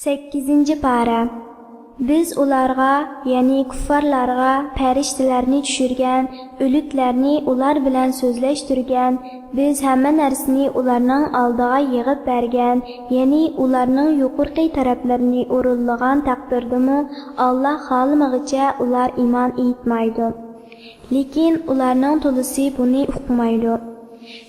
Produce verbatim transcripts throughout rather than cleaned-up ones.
سەككىزىنچى پارە. بىز ئۇلارغا، يەنى كۇففارلارغا پەرىشتىلەرنى چۈشۈرگەن، ئۆلۈكلەرنى ئۇلار بىلەن سۆزلەشتۈرگەن، بىز ھەممە نەرسىنى ئۇلارنىڭ ئالدىغا يىغىپ بەرگەن، يەنى ئۇلارنىڭ يۇقىرىقى تەرەپلىرىنى ئورۇنلىغان تەقدىردىمۇ، ئاللا خالىمىغىچە ئۇلار ئىمان ئېيتمايدۇ. لېكىن ئۇلارنىڭ تولىسى بۇنى ئۇقمايدۇ.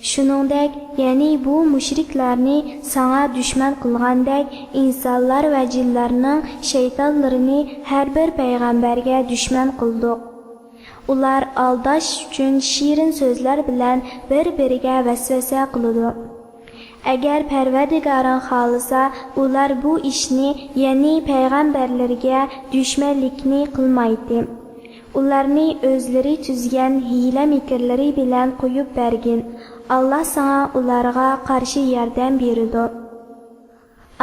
شۇنىڭدەك، يەنى بۇ مۇشرىكلارنى ساڭا دۈشمەن قىلغاندەك، ئىنسانلار ۋە جىنلارنىڭ شەيتانلىرىنى ھەر بىر پەيغەمبەرگە دۈشمەن قىلدۇق. ئۇلار ئالداش ئۈچۈن شېرىن سۆزلەر بىلەن بىر-بىرىگە ۋەسۋەسە قىلىدۇ. ئەگەر پەرۋەردىگارىڭ خالىسا، ئۇلار بۇ ئىشنى، يەنى پەيغەمبەرلىرىگە دۈشمەنلىكنى قىلمايتتى. ئۇلارنى ئۆزلىرى تۈزگەن ھىيلە-مىكىرلىرى بىلەن قويۇپ بەرگىن. ئاللا ساڭا ئۇلارغا قارشى ياردەم بېرىدۇ.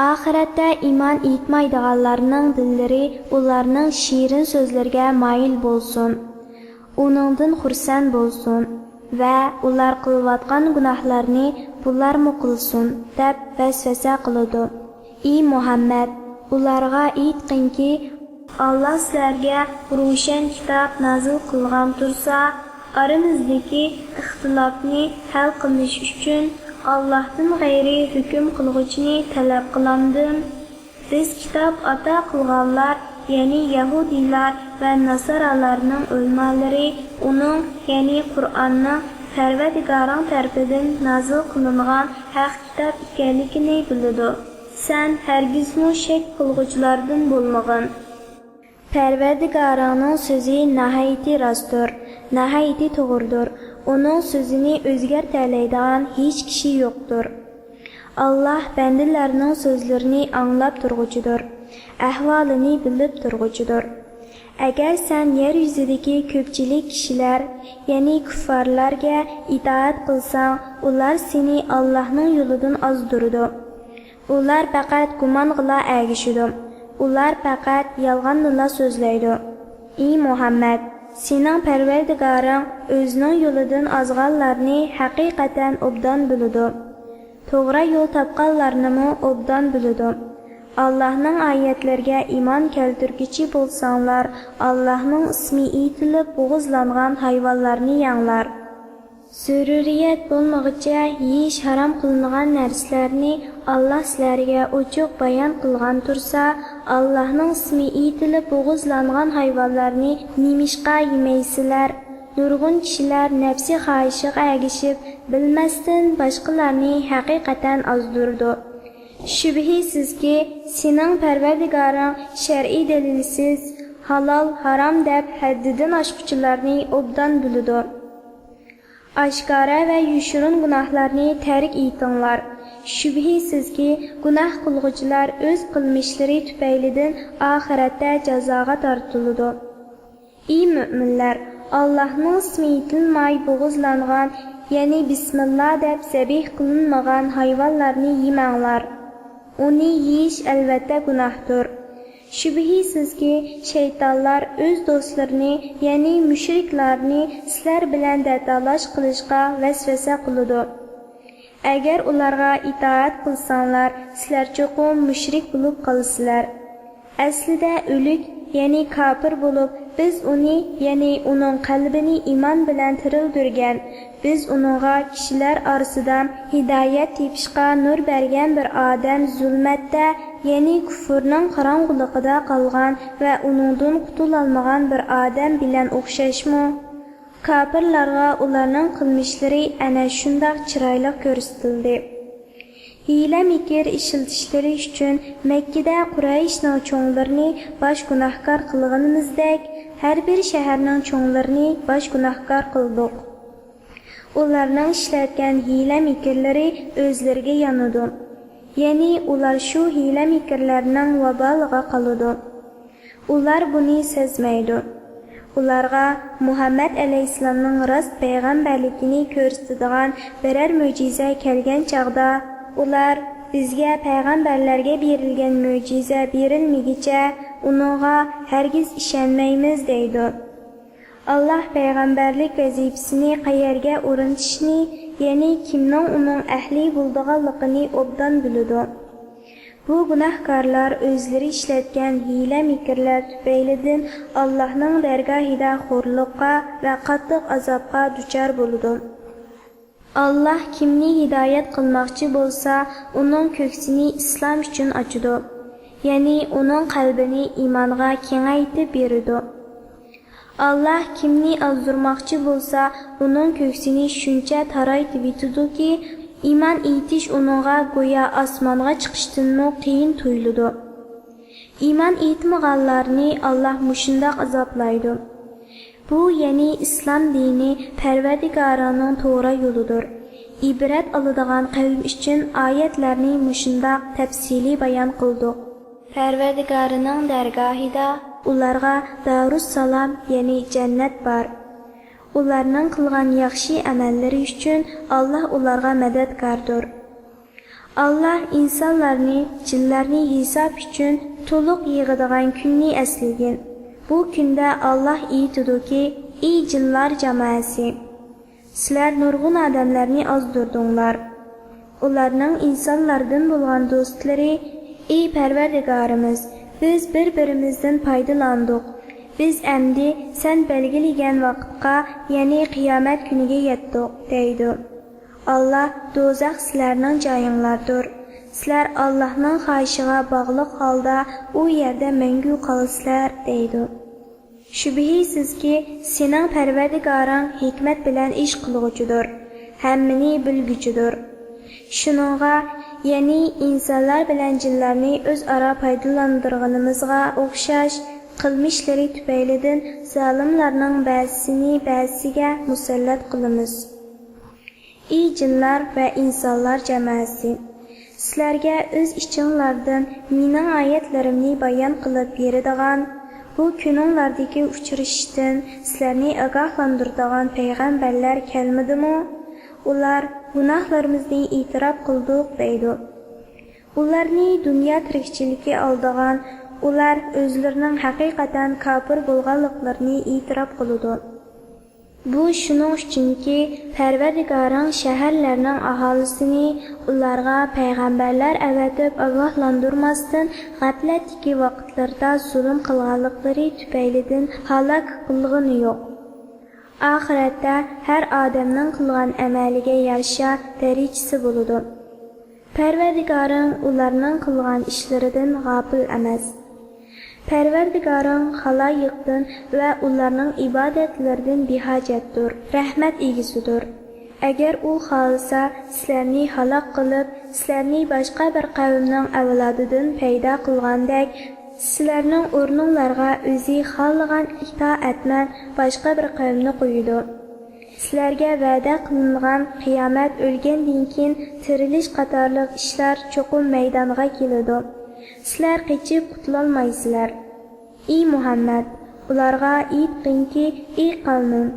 ئاخىرەتتە ئىمان ئېيتمايدىغانلارنىڭ دىللىرى ئۇلارنىڭ شېرىن سۆزلىرىگە مايىل بولسۇن، ئۇنىڭدىن خۇرسەن بولسۇن ۋە ئۇلار قىلىۋاتقان گۇناھلارنى بۇلارمۇ قىلسۇن، دەپ ۋەسۋەسە قىلىدۇ. ئى مۇھەممەد، ئۇلارغا ئېيتقىنكى، ئاللا سىلەرگە روشەن كىتاب نازىل قىلغان تۇرسا، ئارىمىزدىكى ئىختىلاپنى ھەل قىلىش ئۈچۈن ئاللاھتىن غەيرىي ھۆكۈم قىلغۇچىنى تەلەپ قىلامدىم؟ بىز كىتاب ئاتا قىلغانلار، يەنى يەھۇدىيلار ۋە ناسارالارنىڭ ئۆلىمالىرى ئۇنىڭ، يەنى قۇرئاننىڭ پەرۋەردىگارىڭ تەرىپىدىن نازىل قىلىنغان ھەق كىتاب ئىكەنلىكىنى بىلىدۇ. سەن ھەرگىزمۇ شەك قىلغۇچىلاردىن بولمىغىن. پەرۋەردىگارىڭنىڭ سۆزى ناھايىتى راستتۇر، ناھايىتى توغرىدۇر. ئۇنىڭ سۆزىنى ئۆزگەرتەلەيدىغان ھېچ كىشى يوقتۇر. ئاللاھ بەندىلەرنىڭ سۆزلىرىنى ئاڭلاپ تۇرغۇچىدۇر، ئەھۋالىنى بىلىپ تۇرغۇچىدۇر. ئەگەر سەن يەر يۈزىدىكى كۆپچىلىك كىشىلەر، يەنى كۇففارلارگە ئىتائەت قىلساڭ، ئۇلار سېنى ئاللاھنىڭ يولىدىن ئازدۇرىدۇ. ئۇلار پەقەت گۇمانغىلا ئەگىشىدۇ. ئۇلار پەقەت يالغاننىلا سۆزلەيدۇ. ئى مۇھەممەد، سېنىڭ پەرۋەردىگارىڭ ئۆزىنىڭ يولىدىن ئازغانلارنى ھەقىقەتەن ئوبدان بىلىدۇ. توغرا يول تاپقانلارنىمۇ ئوبدان بىلىدۇ. ئاللاھنىڭ ئايەتلىرىگە ئىمان كەلتۈرگۈچى بولساڭلار، ئاللاھنىڭ ئىسمى ئېيتىلىپ بوغۇزلانغان ھايۋانلارنى يەڭلار. زۆرۈرىيەت بولمىغۇچە يېيىش ھارام قىلىنغان نەرسىلەرنى ئاللاھ سىلەرگە ئوچۇق بايان قىلغان تۇرسا، ئاللاھنىڭ ئىسمى ئېيتىلىپ بوغۇزلانغان ھايۋانلارنى نېمىشقا يېمەيسىلەر؟ نۇرغۇن كىشىلەر نەپسى خاھىشىغا ئەگىشىپ، بىلمەستىن باشقىلارنى ھەقىقەتەن ئازدۇرىدۇ. شۈبھىسىزكى، سېنىڭ پەرۋەردىگارىڭ شەرئىي دەلىلسىز، ھالال، ھارام دەپ ھەددىدىن ئاشقۇچىلارنى ئوبدان بىلىدۇ. ئاشكارا ۋە يوشۇرۇن گۇناھلارنى تەرك ئېتىڭلار. شۈبھىسىزكى، گۇناھ قىلغۇچىلار ئۆز قىلمىشلىرى تۈپەيلىدىن ئاخىرەتتە جازاغا تارتىلىدۇ. ئى مۆمىنلەر، ئاللاھنىڭ ئىسمى ئېيتىلماي بوغۇزلانغان، يەنى بىسمىللا دەپ زەبىھ قىلىنمىغان ھايۋانلارنى يېمەڭلار. ئۇنى يېيىش ئەلۋەتتە گۇناھتۇر. شۈبھىسىزكى، شەيتانلار ئۆز دوستلىرىنى، يەنى مۇشرىكلارنى سىلەر بىلەن دەتالاش قىلىشقا ۋەسۋەسە قىلىدۇ. ئەگەر ئۇلارغا ئىتائەت قىلساڭلار، سىلەر چوقۇم مۇشرىك بولۇپ قالىسىلەر. ئەسلىدە ئۆلۈك، يەنى كاپىر بولۇپ، بىز ئۇنى، يەنى ئۇنىڭ قەلبىنى ئىمان بىلەن تىرىلدۈرگەن. بىز ئۇنىڭغا كىشىلەر ئارىسىدا ھىدايەت تېپىشقا نۇر بەرگەن بىر ئادەم زۇلمەتتە، يەنى كۇفرنىڭ قاراڭغۇلۇقىدا قالغان ۋە ئۇنىڭدىن قۇتۇلالمىغان بىر ئادەم بىلەن ئوخشاشمۇ؟ كاپىرلارغا ئۇلارنىڭ قىلمىشلىرى ئەنە شۇنداق چىرايلىق كۆرسىتىلدى. ھىيلە-مىكىر ئىشلىتىشلىرى ئۈچۈن مەككىدە قۇرەيشنىڭ چوڭلىرىنى باش گۇناھكار قىلغىنىمىزدەك، ھەر بىر شەھەرنىڭ چوڭلىرىنى باش گۇناھكار قىلدۇق. ئۇلارنىڭ ئىشلەتكەن ھىيلە-مىكىرلىرى ئۆزلىرىگە يانىدۇ. يەنى ئۇلار شۇ ھىيلە-مىكىرلەرنىڭ ۋابالىغا قالىدۇ. ئۇلار بۇنى سەزمەيدۇ. ئۇلارغا مۇھەممەد ئەلەيھىسسالامنىڭ راست پەيغەمبەرلىكىنى كۆرسىتىدىغان بىرەر مۆجىزە كەلگەن چاغدا، ئۇلار، بىزگە پەيغەمبەرلەرگە بېرىلگەن مۆجىزە بېرىلمىگىچە ئۇنىڭغا ھەرگىز ئىشەنمەيمىز، دەيدۇ. ئاللاھ پەيغەمبەرلىك ۋەزىپىسىنى قەيەرگە ئورۇنلىتىشنى، يەنى كىمنىڭ ئۇنىڭ ئەھلى بولىدىغانلىقىنى ئوبدان بىلىدۇ. بۇ گۇناھكارلار ئۆزلىرى ئىشلەتكەن ھىيلە-مىكىرلەر تۈپەيلىدىن ئاللاھنىڭ دەرگاھىدا خورلۇققا ۋە قاتتىق ئازابقا دۇچار بولىدۇ. ئاللاھ كىمنى ھىدايەت قىلماقچى بولسا، ئۇنىڭ كۆكسىنى ئىسلام ئۈچۈن ئاچىدۇ، يەنى ئۇنىڭ قەلبىنى ئىمانغا كېڭەيتىپ بېرىدۇ. ئاللاھ كىمنى ئازدۇرماقچى بولسا، ئۇنىڭ كۆكسىنى شۇنچە تارايتىۋېتىدۇكى، ئىمان ئېيتىش ئۇنىڭغا گويا ئاسمانغا چىقىشتىنمۇ قىيىن تۇيۇلىدۇ. ئىمان ئېيتمىغانلارنى ئاللاھ مۇشۇنداق ئازابلايدۇ. بۇ، يەنى ئىسلام دىنى پەرۋەردىگارىڭنىڭ توغرا يولىدۇر. ئىبرەت ئالىدىغان قەۋم ئۈچۈن ئايەتلەرنى مۇشۇنداق تەپسىلىي بايان قىلدۇق. پەرۋەردىگارىنىڭ دەرگاھىدا ئۇلارغا دارۇسسالام، يەنى جەننەت بار. ئۇلارنىڭ قىلغان ياخشى ئەمەللىرى ئۈچۈن ئاللاھ ئۇلارغا مەدەتكاردۇر. ئاللاھ ئىنسانلارنى، جىنلارنى ھېساب ئۈچۈن تولۇق يىغىدىغان كۈننى ئەسلىگىن. بۇ كۈندە ئاللاھ ئېيتىدۇكى، ئى جىنلار جامائەسى! سىلەر نۇرغۇن ئادەملەرنى ئازدۇردۇڭلار. ئۇلارنىڭ ئىنسانلاردىن بولغان دوستلىرى، ئى پەرۋەردىگارىمىز، بىز بىر-بىرىمىزدىن پايدىلاندۇق. بىز ئەمدى سەن بەلگىلىگەن ۋاقىتقا، يەنى قىيامەت كۈنىگە يەتتۇق، دەيدۇ. ئاللاھ، دوزاخ سىلەرنىڭ جايىڭلاردۇر. سىلەر ئاللاھنىڭ خاھىشىغا باغلىق ھالدا ئۇ يەردە مەڭگۈ قالىسىلەر، دەيدۇ. شۈبھىسىزكى، سېنىڭ پەرۋەردىگارىڭ ھېكمەت بىلەن ئىش قىلغۇچىدۇر، ھەممىنى بىلگۈچىدۇر. شۇنىڭغا، يەنى ئىنسانلار بىلەن جىنلارنى ئۆزئارا پايدىلاندۇرغىنىمىزغا ئوخشاش قىلمىشلىرى تۈپەيلىدىن زالىملارنىڭ بەزىسىنى بەزىسىگە مۇسەللەت قىلىمىز. ئى جىنلار ۋە ئىنسانلار جامائەسى! سىلەرگە ئۆز ئىچىڭلاردىن مېنىڭ ئايەتلىرىمنى بايان قىلىپ بېرىدىغان، بۇ كۈنۈڭلاردىكى ئۇچرىشىشتىن سىلەرنى ئاگاھلاندۇرىدىغان پەيغەمبەرلەر كەلمىدىمۇ؟ ئۇلار، گۇناھلىرىمىزنى ئېتىراپ قىلدۇق، دەيدۇ. ئۇلارنى دۇنيا تىرىكچىلىكى ئالدىغان، ئۇلار ئۆزلىرىنىڭ ھەقىقەتەن كاپىر بولغانلىقلىرىنى ئېتىراپ قىلىدۇ. بۇ شۇنىڭ ئۈچۈنكى، پەرۋەردىگارىڭ شەھەرلەرنىڭ ئاھالىسىنى ئۇلارغا پەيغەمبەرلەر ئەۋەتىپ ئاگاھلاندۇرماستىن، غەپلەتتىكى ۋاقىتلىرىدا زۇلۇم قىلغانلىقلىرى تۈپەيلىدىن ھالاك قىلغىنى يوق. ئاخىرەتتە ھەر ئادەمنىڭ قىلغان ئەمەلىگە يارىشا دەرىجىسى بولىدۇ. پەرۋەردىگارىڭ ئۇلارنىڭ قىلغان ئىشلىرىدىن غاپىل ئەمەس. پەرۋەردىگارىڭ خالايىقتىن ۋە ئۇلارنىڭ ئىبادەتلىرىدىن بىھاجەتتۇر، رەھمەت ئىگىسىدۇر. ئەگەر ئۇ خالىسا، سىلەرنى ھالاك قىلىپ، سىلەرنى باشقا بىر قەۋمنىڭ ئەۋلادىدىن پەيدا قىلغاندەك، سىلەرنىڭ ئورنۇڭلارغا ئۆزى خالىغان ئىتائەتمەن باشقا بىر قەۋمنى قويىدۇ. سىلەرگە ۋەدە قىلىنغان قىيامەت، ئۆلگەندىن كېيىن تىرىلىش قاتارلىق ئىشلار چوقۇم مەيدانغا كېلىدۇ. سىلەر قېچىپ قۇتۇلالمايسىلەر. ئى مۇھەممەد، ئۇلارغا ئېيتقىنكى، ئى قەۋمىم،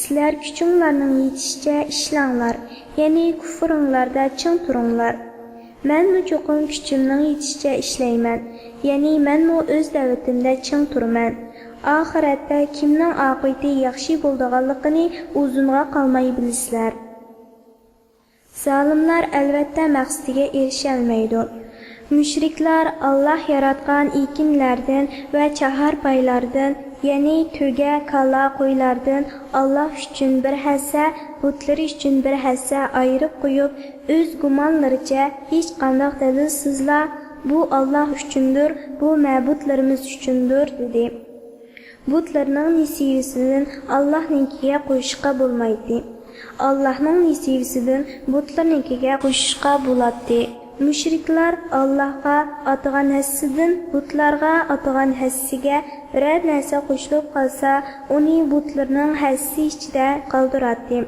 سىلەر كۈچۈڭلارنىڭ يېتىشىچە ئىشلەڭلار، يەنى كۇفرۇڭلاردا چىڭ تۇرۇڭلار. مەنمۇ چوقۇم كۈچۈمنىڭ يېتىشىچە ئىشلەيمەن، يەنى مەنمۇ ئۆز دەۋىتىمدە چىڭ تۇرىمەن. ئاخىرەتتە كىمنىڭ ئاقىۋىتى ياخشى بولىدىغانلىقىنى ئۇزۇنغا قالماي بىلىسىلەر. زالىملار ئەلۋەتتە مەقسىتىگە ئېرىشەلمەيدۇ. مۇشرىكلار ئاللاھ ياراتقان ئېكىنلەردىن ۋە چاھارپايلاردىن، يەنى تۆگە، كالا، قويلاردىن ئاللاھ ئۈچۈن بىر ھەسسە، بۇتلىرى ئۈچۈن بىر ھەسسە ئايرىپ قويۇپ، ئۆز گۇمانلىرىچە ھېچقانداق دەلىلسىزلا، بۇ ئاللاھ ئۈچۈندۇر، بۇ مەبۇدلىرىمىز ئۈچۈندۇر، دېدى. بۇتلىرىنىڭ نېسىۋىسىدىن ئاللاھنىڭكىگە قوشۇشقا بولمايتتى. ئاللاھنىڭ نېسىۋىسىدىن بۇتلىرىنىڭكىگە قوشۇشقا بولاتتى. مۇشرىكلار ئاللاھقا ئاتىغان ھەسسىدىن بۇتلارغا ئاتىغان ھەسسىگە بىرەر نەرسە قوشۇلۇپ قالسا، ئۇنى بۇتلىرىنىڭ ھەسسىسى ئىچىدە قالدۇراتتى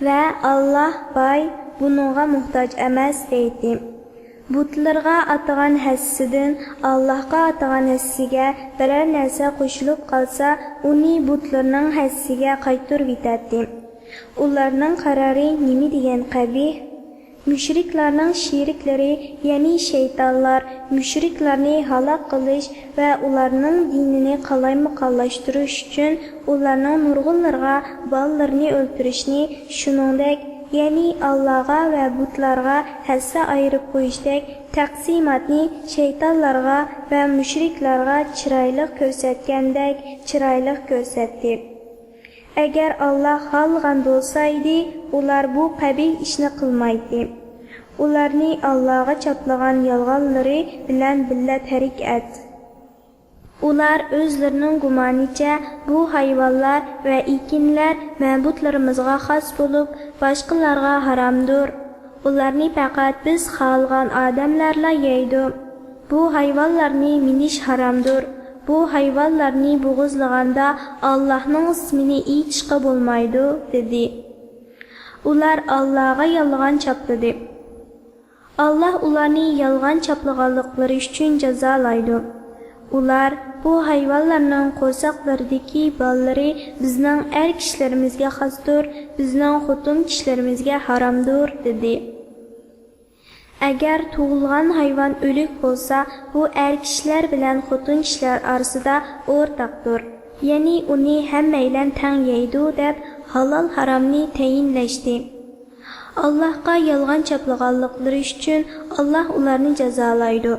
ۋە «ئاللاھ باي، بۇنىڭغا موھتاج ئەمەس» دەيتتى. بۇتلىرىغا ئاتىغان ھەسسىدىن ئاللاھقا ئاتىغان ھەسسىگە بىرەر نەرسە قوشۇلۇپ قالسا، ئۇنى بۇتلىرىنىڭ ھەسسىگە قايتۇرۇۋېتەتتى. ئۇلارنىڭ قارارى نېمە دېگەن قەبىھ! مۇشرىكلارنىڭ شېرىكلىرى، يەنى شەيتانلار، مۇشرىكلارنى ھالاك قىلىش ۋە ئۇلارنىڭ دىنىنى قالايمىقانلاشتۇرۇش ئۈچۈن ئۇلارنىڭ نۇرغۇنلىرىغا بالىلىرىنى ئۆلتۈرۈشنى، شۇنىڭدەك يەنى ئاللاغا ۋە بۇتلارغا ھەسسە ئايرىپ قويۇشتەك تەقسىماتنى شەيتانلارغا ۋە مۇشرىكلارغا چىرايلىق كۆرسەتكەندەك چىرايلىق كۆرسەتتى. ئەگەر ئاللا خالىغان بولسايدى، ئۇلار بۇ قەبىھ ئىشنى قىلمايتتى. ئۇلارنى ئاللاغا چاپلىغان يالغانلىرى بىلەن بىللە تەرك ئەت. ئۇلار ئۆزلىرىنىڭ گۇمانىچە بۇ ھايۋانلار ۋە ئېكىنلەر مەبۇدلىرىمىزغا خاس بولۇپ، باشقىلارغا ھارامدۇر. ئۇلارنى پەقەت بىز خالىغان ئادەملەرلا يەيدۇ. بۇ ھايۋانلارنى مىنىش ھارامدۇر. بۇ ھايۋانلارنى بوغۇزلىغاندا ئاللاھنىڭ ئىسمىنى ئېيتىشقا بولمايدۇ، دېدى. ئۇلار ئاللاغا يالغان چاپلىدى. ئاللا ئۇلارنى يالغان چاپلىغانلىقلىرى ئۈچۈن جازالايدۇ. ئۇلار، بۇ ھايۋانلارنىڭ قورساقلىرىدىكى بالىلىرى بىزنىڭ ئەر كىشىلىرىمىزگە خاستۇر، بىزنىڭ خوتۇن كىشىلىرىمىزگە ھارامدۇر، دېدى. ئەگەر تۇغۇلغان ھايۋان ئۆلۈك بولسا، بۇ ئەر كىشىلەر بىلەن خوتۇن كىشىلەر ئارىسىدا ئورتاقتۇر، يەنى ئۇنى ھەممەيلەن تەڭ يەيدۇ، دەپ ھالال ھارامنى تەيىنلەشتى. ئاللاھقا يالغان چاپلىغانلىقلىرى ئۈچۈن ئاللاھ ئۇلارنى جازالايدۇ.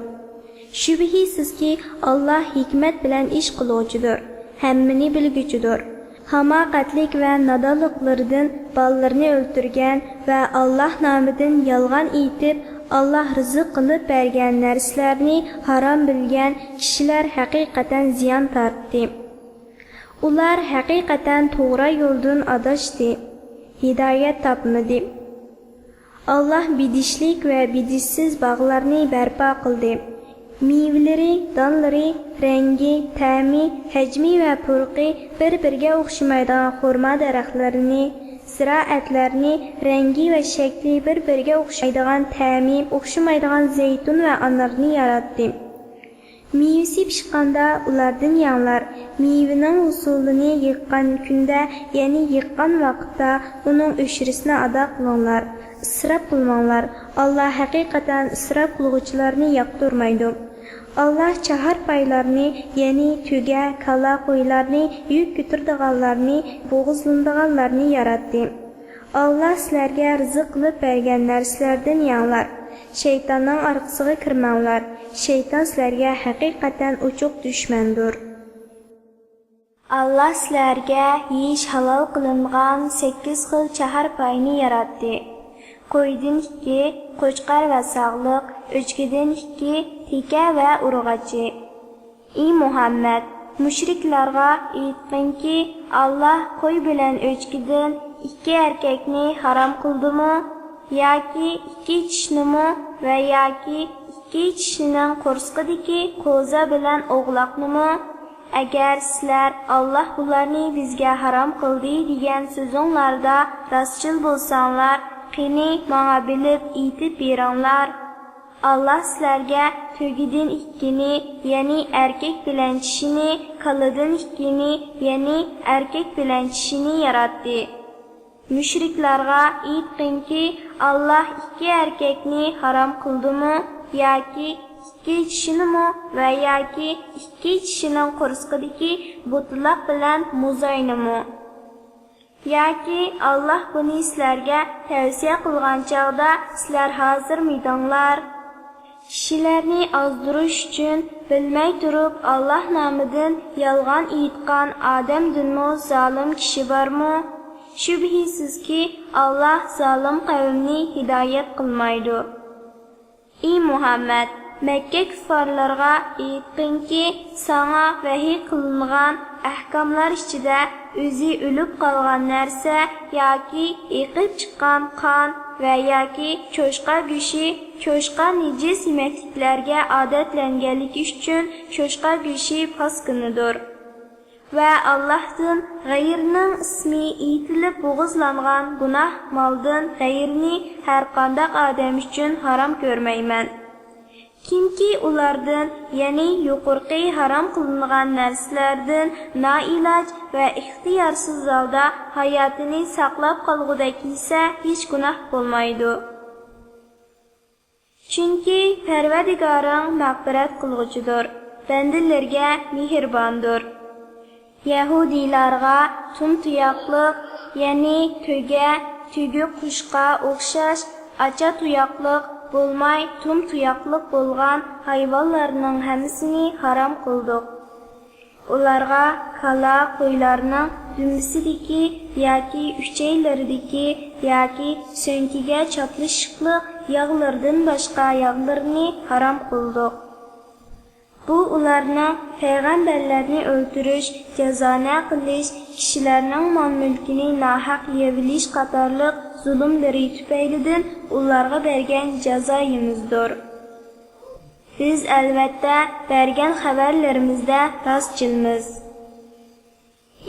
شۈبھىسىزكى، ئاللاھ ھېكمەت بىلەن ئىش قىلغۇچىدۇر، ھەممىنى بىلگۈچىدۇر. ھاماقەتلىك ۋە نادانلىقلىرىدىن بالىلىرىنى ئۆلتۈرگەن ۋە ئاللاھ نامىدىن يالغان ئېيتىپ، ئاللاھ رىزىق قىلىپ بەرگەن نەرسىلەرنى ھارام بىلگەن كىشىلەر ھەقىقەتەن زىيان تارتتى. ئۇلار ھەقىقەتەن توغرا يولدىن ئاداشتى، ھىدايەت تاپمىدى. ئاللاھ بېدىشلىك ۋە بېدىشسىز باغلارنى بەرپا قىلدى. مېۋىلىرى، دانلىرى، رەڭگى، تەمى، ھەجمى ۋە پۇرىقى بىر-بىرىگە ئوخشىمايدىغان خورما دەرەخلىرىنى، زىرائەتلەرنى، رەڭگى ۋە شەكلى بىر-بىرىگە ئوخشايدىغان، تەمى ئوخشىمايدىغان زەيتۇن ۋە ئانارنى ياراتتى. مېۋىسى پىشقاندا ئۇلاردىن يەڭلار. مېۋىنىڭ ھوسۇلىنى يىغقان كۈندە، يەنى يىغقان ۋاقىتتا ئۇنىڭ ئۆشرىسىنى ئادا قىلىڭلار. ئىسراپ قىلماڭلار. ئاللاھ ھەقىقەتەن ئىسراپ قىلغۇچىلارنى ياقتۇرمايدۇ. ئاللاھ چاھار پايلارنى، يەنى تۆگە، كالا، قويلارنى، يۈك كۆتۈرىدىغانلارنى، بوغۇزلىنىدىغانلارنى ياراتتى. ئاللاھ سىلەرگە رىزىق قىلىپ بەرگەن نەرسىلەردىن يەڭلار. شەيتاننىڭ ئارقىسىغا كىرمەڭلار. شەيتان سىلەرگە ھەقىقەتەن ئوچۇق دۈشمەندۇر. ئاللاھ سىلەرگە يېيىش ھالال قىلىنغان سەككىز خىل چاھار پاينى ياراتتى. قويدىن ئىككى، قوچقار ۋە ساغلىق، ئۆچكىدىن ئىككى، تېكە ۋە ئۇرغاچى. ئى مۇھەممەد، مۇشرىكلارغا ئېيتقىنكى، ئاللاھ قوي بىلەن ئۆچكىدىن ئىككى ئەركەكنى ھارام قىلدىمۇ؟ ياكى ئىككى چىشىنىمۇ ۋە ياكى ئىككى چىشىنىڭ قورسىقىدىكى قوزا بىلەن ئوغلاقنىمۇ؟ ئەگەر سىلەر ئاللاھ بۇلارنى بىزگە ھارام قىلدى دېگەن سۆزۈڭلاردا راستچىل بولساڭلار، قېنى، ماڭا بىلىپ ئېيتىپ بېرىڭلار. ئاللاھ سىلەرگە تۆگىدىن ئىككىنى، يەنى ئەركەك بىلەن چىشىنى، كالىدىن ئىككىنى، يەنى ئەركەك بىلەن چىشىنى ياراتتى. مۇشرىكلارغا ئېيتقىنكى، ئاللاھ ئىككى ئەركەكنى ھارام قىلدىمۇ ياكى ئىككى چىشىنىمۇ ۋە ياكى ئىككى چىشىنىڭ قورسىقىدىكى بوتىلاق بىلەن موزاينىمۇ؟ ياكى ئاللاھ بۇنى سىلەرگە تەۋسىيە قىلغان چاغدا سىلەر ھازىرمىدىڭلار؟ كىشىلەرنى ئازدۇرۇش ئۈچۈن بىلمەي تۇرۇپ ئاللاھ نامىدىن يالغان ئېيتقان ئادەمدىنمۇ زالىم كىشى بارمۇ؟ شۈبھىسىزكى، ئاللاھ زالىم قەۋمنى ھىدايەت قىلمايدۇ. ئى مۇھەممەد، مەككە كۇففارلىرىغا ئېيتقىنكى، ساڭا ۋەھىي قىلىنغان ئەھكاملار ئىچىدە ئۆزى ئۆلۈپ قالغان نەرسە ياكى ئېقىپ چىققان قان ۋە ياكى چوشقا گۆشى، چوشقا نىجىس يېمەكلىكلەرگە ئادەتلەنگەنلىكى ئۈچۈن چوشقا گۆشى پاسكىنىدۇر. ۋە ئاللاھتىن غەيرىنىڭ ئىسمى ئېيتىلىپ بوغۇزلانغان گۇناھ مالدىن غەيرىنى ھەرقانداق ئادەم ئۈچۈن ھارام كۆرمەيمەن. كىمكى ئۇلاردىن، يەنى يۇقىرىقى ھارام قىلىنغان نەرسىلەردىن نائىلاج ۋە ئىختىيارسىز ھالدا ھاياتىنى ساقلاپ قالغۇدەك يېسە، ھېچ گۇناھ بولمايدۇ. چۈنكى پەرۋەردىگارىڭ مەغپىرەت قىلغۇچىدۇر، بەندىلىرىگە مېھرىباندۇر. يەھۇدىيلارغا تۇم تۇياقلىق، يەنى تۆگە، تۈگۈك قۇشقا ئوخشاش ئاچا تۇياقلىق بولماي، تۇم تۇياقلىق بولغان ھايۋانلارنىڭ ھەممىسىنى ھارام قىلدۇق. ئۇلارغا كالا قويلارنىڭ دۈمبىسىدىكى ياكى ئۈچەيلىرىدىكى ياكى سۆڭىكىگە چاپلىشىقلىق ياغلىرىدىن باشقا ياغلىرىنى ھارام قىلدۇق. بۇ ئۇلارنىڭ پەيغەمبەرلەرنى ئۆلتۈرۈش، جازانە قىلىش، كىشىلەرنىڭ مال-مۈلكىنى ناھەق يەۋېلىش قاتارلىق زۇلۇملىرى تۈپەيلىدىن ئۇلارغا بەرگەن جازايىمىزدۇر. بىز، ئەلۋەتتە، بەرگەن خەۋەرلىرىمىزدە راستچىلمىز.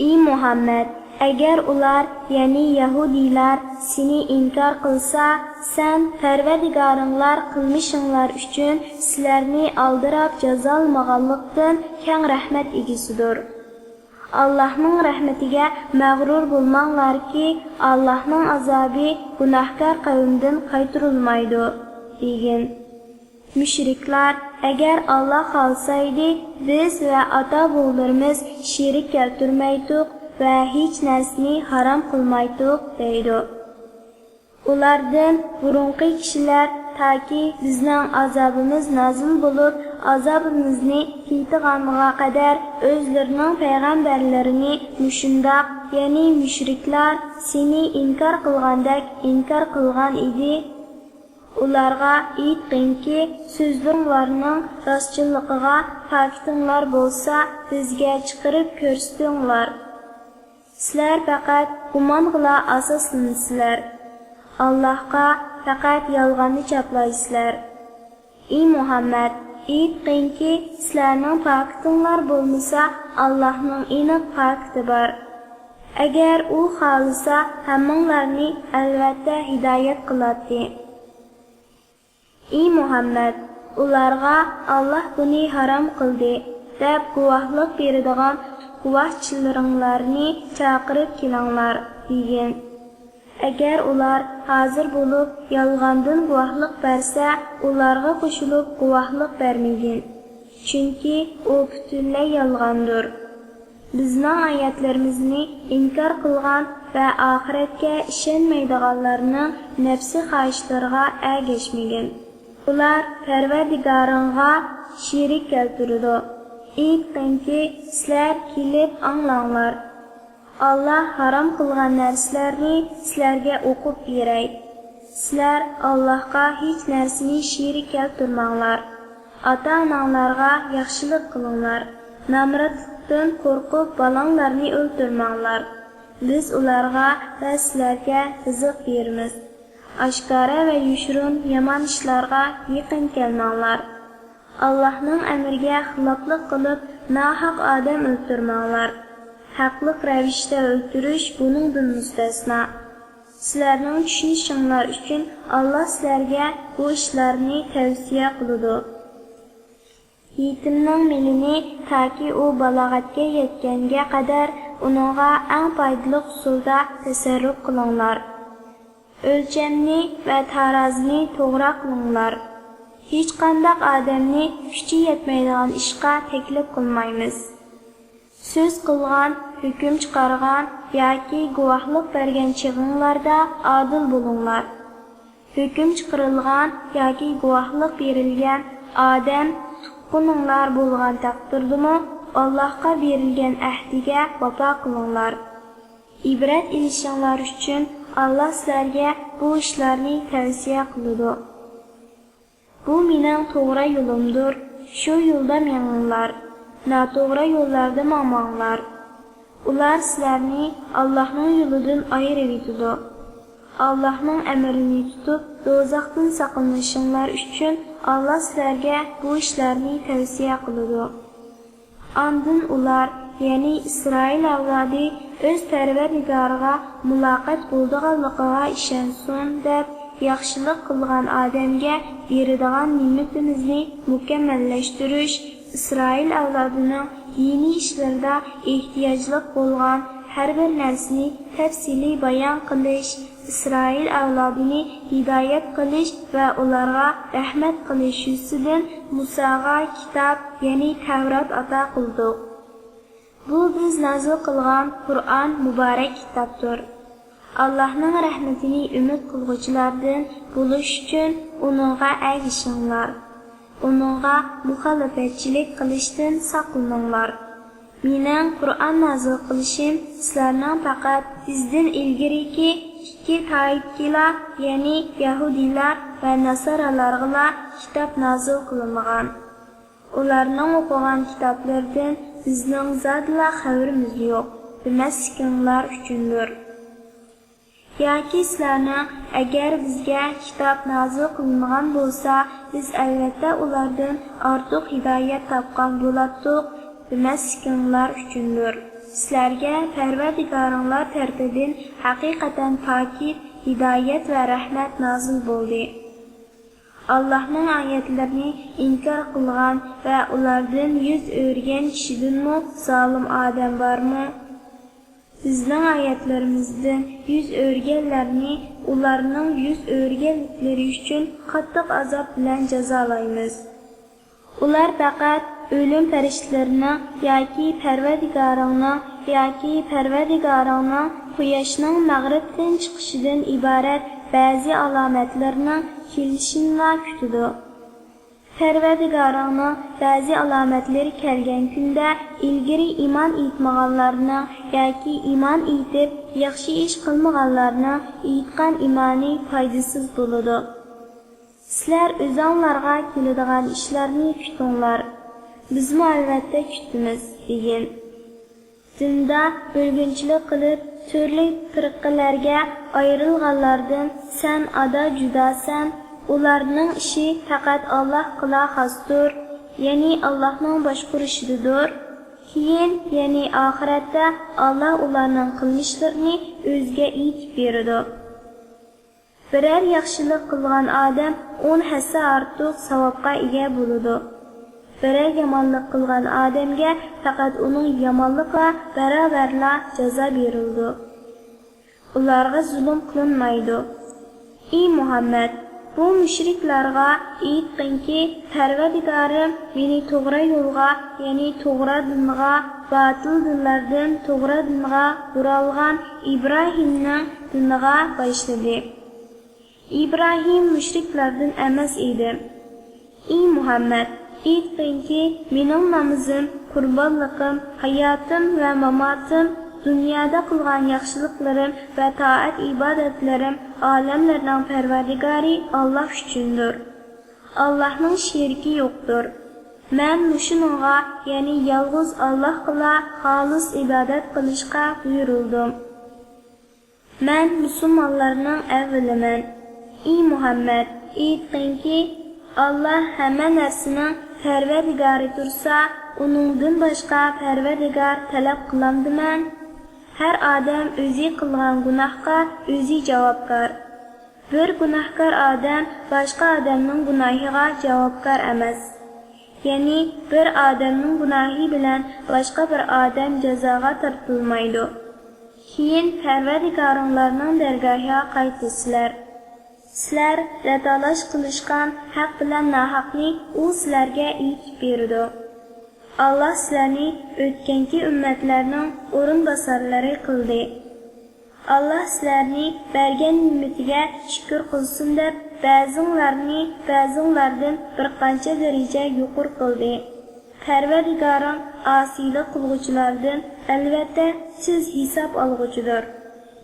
ئى مۇھەممەد، ئەگەر ئۇلار، يەنى يەھۇدىيلار سېنى ئىنكار قىلسا، سەن پەرۋەردىگارىڭلار قىلمىشىڭلار ئۈچۈن سىلەرنى ئالدىراپ جازالىمىغانلىقتىن كەڭ رەھمەت ئىگىسىدۇر. ئاللاھنىڭ رەھمىتىگە مەغرۇر بولماڭلاركى، ئاللاھنىڭ ئازابى گۇناھكار قەۋمدىن قايتۇرۇلمايدۇ، دېگىن. مۇشرىكلار، ئەگەر ئاللا خالىسايدى، بىز ۋە ئاتا-بوۋىلىرىمىز شېرىك كەلتۈرمەيتتۇق ۋە ھېچ نەرسىنى ھارام قىلمايتتۇق، دەيدۇ. ئۇلاردىن بۇرۇنقى كىشىلەر تاكى بىزنىڭ ئازابىمىز نازىل بولۇپ، ئازابىمىزنى تېتىغانغا قەدەر ئۆزلىرىنىڭ پەيغەمبەرلىرىنى مۇشۇنداق، يەنى مۇشرىكلار سېنى ئىنكار قىلغاندەك ئىنكار قىلغان ئىدى. ئۇلارغا ئېيتقىنكى، سۆزلىرىڭلارنىڭ راستچىللىقىغا پاكىتىڭلار بولسا، بىزگە چىقىرىپ كۆرسىتىڭلار. سىلەر پەقەت گۇمانغىلا ئاساسلىنىسىلەر. ئاللاھقا پەقەت يالغاننى چاپلايسىلەر. ئى مۇھەممەد، ئېيتقىنكى، سىلەرنىڭ پاكىتىڭلار بولمىسا، ئاللاھنىڭ ئېنىق پاكىتى بار. ئەگەر ئۇ خالىسا، ھەممىڭلارنى ئەلۋەتتە ھىدايەت قىلاتتى. ئى مۇھەممەد، ئۇلارغا «ئاللاھ بۇنى ھارام قىلدى» دەپ گۇۋاھلىق بېرىدىغان گۇۋاھچىلىرىڭلارنى چاقىرىپ كېلىڭلار، دېگىن. ئەگەر ئۇلار ھازىر بولۇپ يالغاندىن گۇۋاھلىق بەرسە، ئۇلارغا قوشۇلۇپ گۇۋاھلىق بەرمىگىن، چۈنكى ئۇ پۈتۈنلەي يالغاندۇر. بىزنىڭ ئايەتلىرىمىزنى ئىنكار قىلغان ۋە ئاخىرەتكە ئىشەنمەيدىغانلارنىڭ نەپسى خاھىشلىرىغا ئەگەشمىگىن. ئۇلار پەرۋەردىگارىڭغا شېرىك كەلتۈرىدۇ. ئېيتقىنكى، سىلەر كېلىپ ئاڭلاڭلار. ئاللاھ ھارام قىلغان نەرسىلەرنى سىلەرگە ئوقۇپ بېرەي. سىلەر ئاللاھقا ھېچ نەرسىنى شېرىك كەلتۈرمەڭلار. ئاتا-ئاناڭلارغا ياخشىلىق قىلىڭلار. نامراتلىقتىن قورقۇپ بالاڭلارنى ئۆلتۈرمەڭلار. بىز ئۇلارغا ۋە سىلەرگە رىزىق بېرىمىز. ئاشكارا ۋە يوشۇرۇن يامان ئىشلارغا يېقىن كەلمەڭلار. ئاللاھنىڭ ئەمرىگە خىلاپلىق قىلىپ ناھەق ئادەم ئۆلتۈرمەڭلار. ھەقلىق رەۋىشتە ئۆلتۈرۈش بۇنىڭدىن مۇستەسنا. سىلەرنىڭ چۈشىنىشىڭلار ئۈچۈن، ئاللاھ سىلەرگە بۇ ئىشلارنى تەۋسىيە قىلىدۇ. يېتىمنىڭ مېلىنى تاكى ئۇ بالاغەتكە يەتكەنگە قەدەر ئۇنىڭغا ئەڭ پايدىلىق ئۇسۇلدا تەسەررۇپ قىلىڭلار. ئۆلچەمنى ۋە تارازىنى توغرا قىلىڭلار. ھېچقانداق ئادەمنى كۈچى يەتمەيدىغان ئىشقا تەكلىپ قىلمايمىز. سۆز قىلغان، ھۆكۈم چىقارغان ياكى گۇۋاھلىق بەرگەن چېغىڭلاردا ئادىل بولۇڭلار. ھۆكۈم چىقىرىلغان ياكى گۇۋاھلىق بېرىلگەن ئادەم تۇغقىنىڭلار بولغان تەقدىردىمۇ، ئاللاھقا بېرىلگەن ئەھدىگە ۋاپا قىلىڭلار. ئىبرەت ئېلىشىڭلار ئۈچۈن، ئاللاھ سىلەرگە بۇ ئىشلارنى تەۋسىيە قىلىدۇ. بۇ مېنىڭ توغرا يولۇمدۇر، شۇ يولدا مېڭىڭلار، ناتوغرا يوللاردا ماڭماڭلار. ئۇلار سىلەرنى ئاللاھنىڭ يولىدىن ئايرىۋېتىدۇ. ئاللاھنىڭ ئەمرىنى تۇتۇپ، دوزاختىن ساقلىنىشىڭلار ئۈچۈن، ئاللاھ سىلەرگە بۇ ئىشلارنى تەۋسىيە قىلىدۇ. ئاندىن ئۇلار، يەنى ئىسرائىل ئەۋلادى، ئۆز پەرۋەردىگارىغا مۇلاقات بولىدىغانلىقىغا ئىشەنسۇن دەپ، ياخشىلىق قىلغان ئادەمگە بېرىدىغان نېمىتىمىزنى مۇكەممەللەشتۈرۈش، ئىسرائىل ئەۋلادىنىڭ دىنىي ئىشلىرىدا ئېھتىياجلىق بولغان ھەر بىر نەرسىنى تەپسىلىي بايان قىلىش، ئىسرائىل ئەۋلادىنى ھىدايەت قىلىش ۋە ئۇلارغا رەھمەت قىلىش يۈزىسىدىن مۇساغا كىتاب، يەنى تەۋرات ئاتا قىلدۇق. بۇ بىز نازىل قىلغان قۇرئان مۇبارەك كىتابتۇر. ئاللاھنىڭ رەھمىتىنى ئۈمىد قىلغۇچىلاردىن بولۇش ئۈچۈن ئۇنىڭغا ئەگىشىڭلار. ئۇنىڭغا مۇخالىپەتچىلىك قىلىشتىن ساقلىنىڭلار. مېنىڭ قۇرئان نازىل قىلىشىم سىلەرنىڭ پەقەت بىزدىن ئىلگىرىكى ئىككى تائىپىگىلا، يەنى يەھۇدىيلار ۋە ناسارالارغىلا كىتاب نازىل قىلىنغان. ئۇلارنىڭ ئوقۇغان كىتابلىرىدىن بىزنىڭ زادىلا خەۋىرىمىز يوق، دېمەسلىكىڭلار ئۈچۈندۇر. ياكى سىلەرنىڭ ئەگەر بىزگە كىتاب نازىل قىلىنغان بولسا، بىز ئەلۋەتتە ئۇلاردىن ئارتۇق ھىدايەت تاپقان بولاتتۇق، دېمەسلىكىڭلار ئۈچۈندۇر. سىلەرگە پەرۋەردىگارىڭلار تەرىپىدىن ھەقىقەتەن پاكىت ھىدايەت ۋە رەھمەت نازىل بولدى. ئاللاھنىڭ ئايەتلىرىنى ئىنكار قىلغان ۋە ئۇلاردىن يۈز ئۆرۈگەن كىشىدىنمۇ زالىم ئادەم بارمۇ؟ بىزنىڭ ئايەتلىرىمىزدىن يۈز ئۆرۈگەنلەرنى ئۇلارنىڭ يۈز ئۆرۈگەنلىكلىرى ئۈچۈن قاتتىق ئازاب بىلەن جازالايمىز. ئۇلار پەقەت ئۆلۈم پەرىشتىلىرىنىڭ ياكى پەرۋەردىگارىڭنىڭ ياكى پەرۋەردىگارىڭنىڭ قۇياشنىڭ مەغرىبتىن چىقىشىدىن ئىبارەت بەزى ئالامەتلىرىنىڭ كېلىشىنىلا كۈتىدۇ. پەرۋەردىگارىڭنىڭ بەزى ئالامەتلىرى كەلگەن كۈندە ئىلگىرى ئىمان ئېيتمىغانلارنىڭ ياكى ئىمان ئېيتىپ ياخشى ئىش قىلمىغانلارنىڭ ئېيتقان ئىمانى پايدىسىز بولىدۇ. سىلەر ئۆزۈڭلارغا كېلىدىغان ئىشلارنى كۈتۈڭلار، بىزمۇ ئەلۋەتتە كۈتىمىز، دېگىن. دىندا بۆلگۈنچىلىك قىلىپ، تۈرلۈك پىرقىلەرگە ئايرىلغانلاردىن سەن ئادا جۇداسەن، ئۇلارنىڭ ئىشى پەقەت ئاللاھقىلا خاستۇر، يەنى ئاللاھنىڭ باشقۇرۇشىدىدۇر. كېيىن، يەنى ئاخىرەتتە ئاللاھ ئۇلارنىڭ قىلمىشلىرىنى ئۆزىگە ئېيتىپ بېرىدۇ. بىرەر ياخشىلىق قىلغان ئادەم ئون ھەسسە ئارتۇق ساۋابقا ئىگە بولىدۇ. بىرەر يامانلىق قىلغان ئادەمگە پەقەت ئۇنىڭ يامانلىقىغا باراۋەرلا جازا بېرىلىدۇ. ئۇلارغا زۇلۇم قىلىنمايدۇ. ئى مۇھەممەد، بۇ مۇشرىكلارغا ئېيتقىنكى، پەرۋەردىگارىم مېنى توغرا يولغا، يەنى توغرا دىنغا، باتىل دىنلاردىن توغرا دىنغا بۇرالغان ئىبراھىمنىڭ دىنىغا باشلىدى. ئىبراھىم مۇشرىكلاردىن ئەمەس ئىدى. ئى مۇھەممەد، ئېيتقىنكى، مېنىڭ نامىزىم، قۇربانلىقىم، ھاياتىم ۋە ماماتىم، دۇنيادا قىلغان ياخشىلىقلىرىم ۋە تائەت-ئىبادەتلىرىم ئالەملەرنىڭ پەرۋەردىگارى ئاللاھ ئۈچۈندۇر. ئاللاھنىڭ شېرىكى يوقتۇر. مەن مۇشۇنىڭغا، يەنى يالغۇز ئاللاھقىلا خالىس ئىبادەت قىلىشقا بۇيرۇلدۇم. مەن مۇسۇلمانلارنىڭ ئەۋۋىلىمەن. ئى مۇھەممەد، ئېيتقىنكى، ئاللاھ ھەممە نەرسىنىڭ پەرۋەردىگارى تۇرسا، ئۇنىڭدىن باشقا پەرۋەردىگار تەلەپ قىلامدىمەن؟ ھەر ئادەم ئۆزى قىلغان گۇناھقا ئۆزى جاۋابكار. بىر گۇناھكار ئادەم باشقا ئادەمنىڭ گۇناھىغا جاۋابكار ئەمەس. يەنى بىر ئادەمنىڭ گۇناھى بىلەن باشقا بىر ئادەم جازاغا تارتىلمايدۇ. كېيىن پەرۋەردىگارىڭلارنىڭ دەرگاھىغا قايتىسىلەر. سىلەر رەتالاش قىلىشقان ھەق بىلەن ناھەقنى ئۇ سىلەرگە ئېيتىپ بېرىدۇ. ئاللاھ سىلەرنى ئۆتكەنكى ئۈممەتلەرنىڭ ئورۇنباسارلىرى قىلدى. ئاللاھ سىلەرنى بەرگەن نېمىتىگە شۈكۈر قىلسۇن دەپ، بەزىڭلارنى بەزىڭلاردىن بىر قانچە دەرىجە يۇقىرى قىلدى. پەرۋەردىگارىڭ ئاسىيلىق قىلغۇچىلاردىن، ئەلۋەتتە، سىز ھېساب ئالغۇچىدۇر.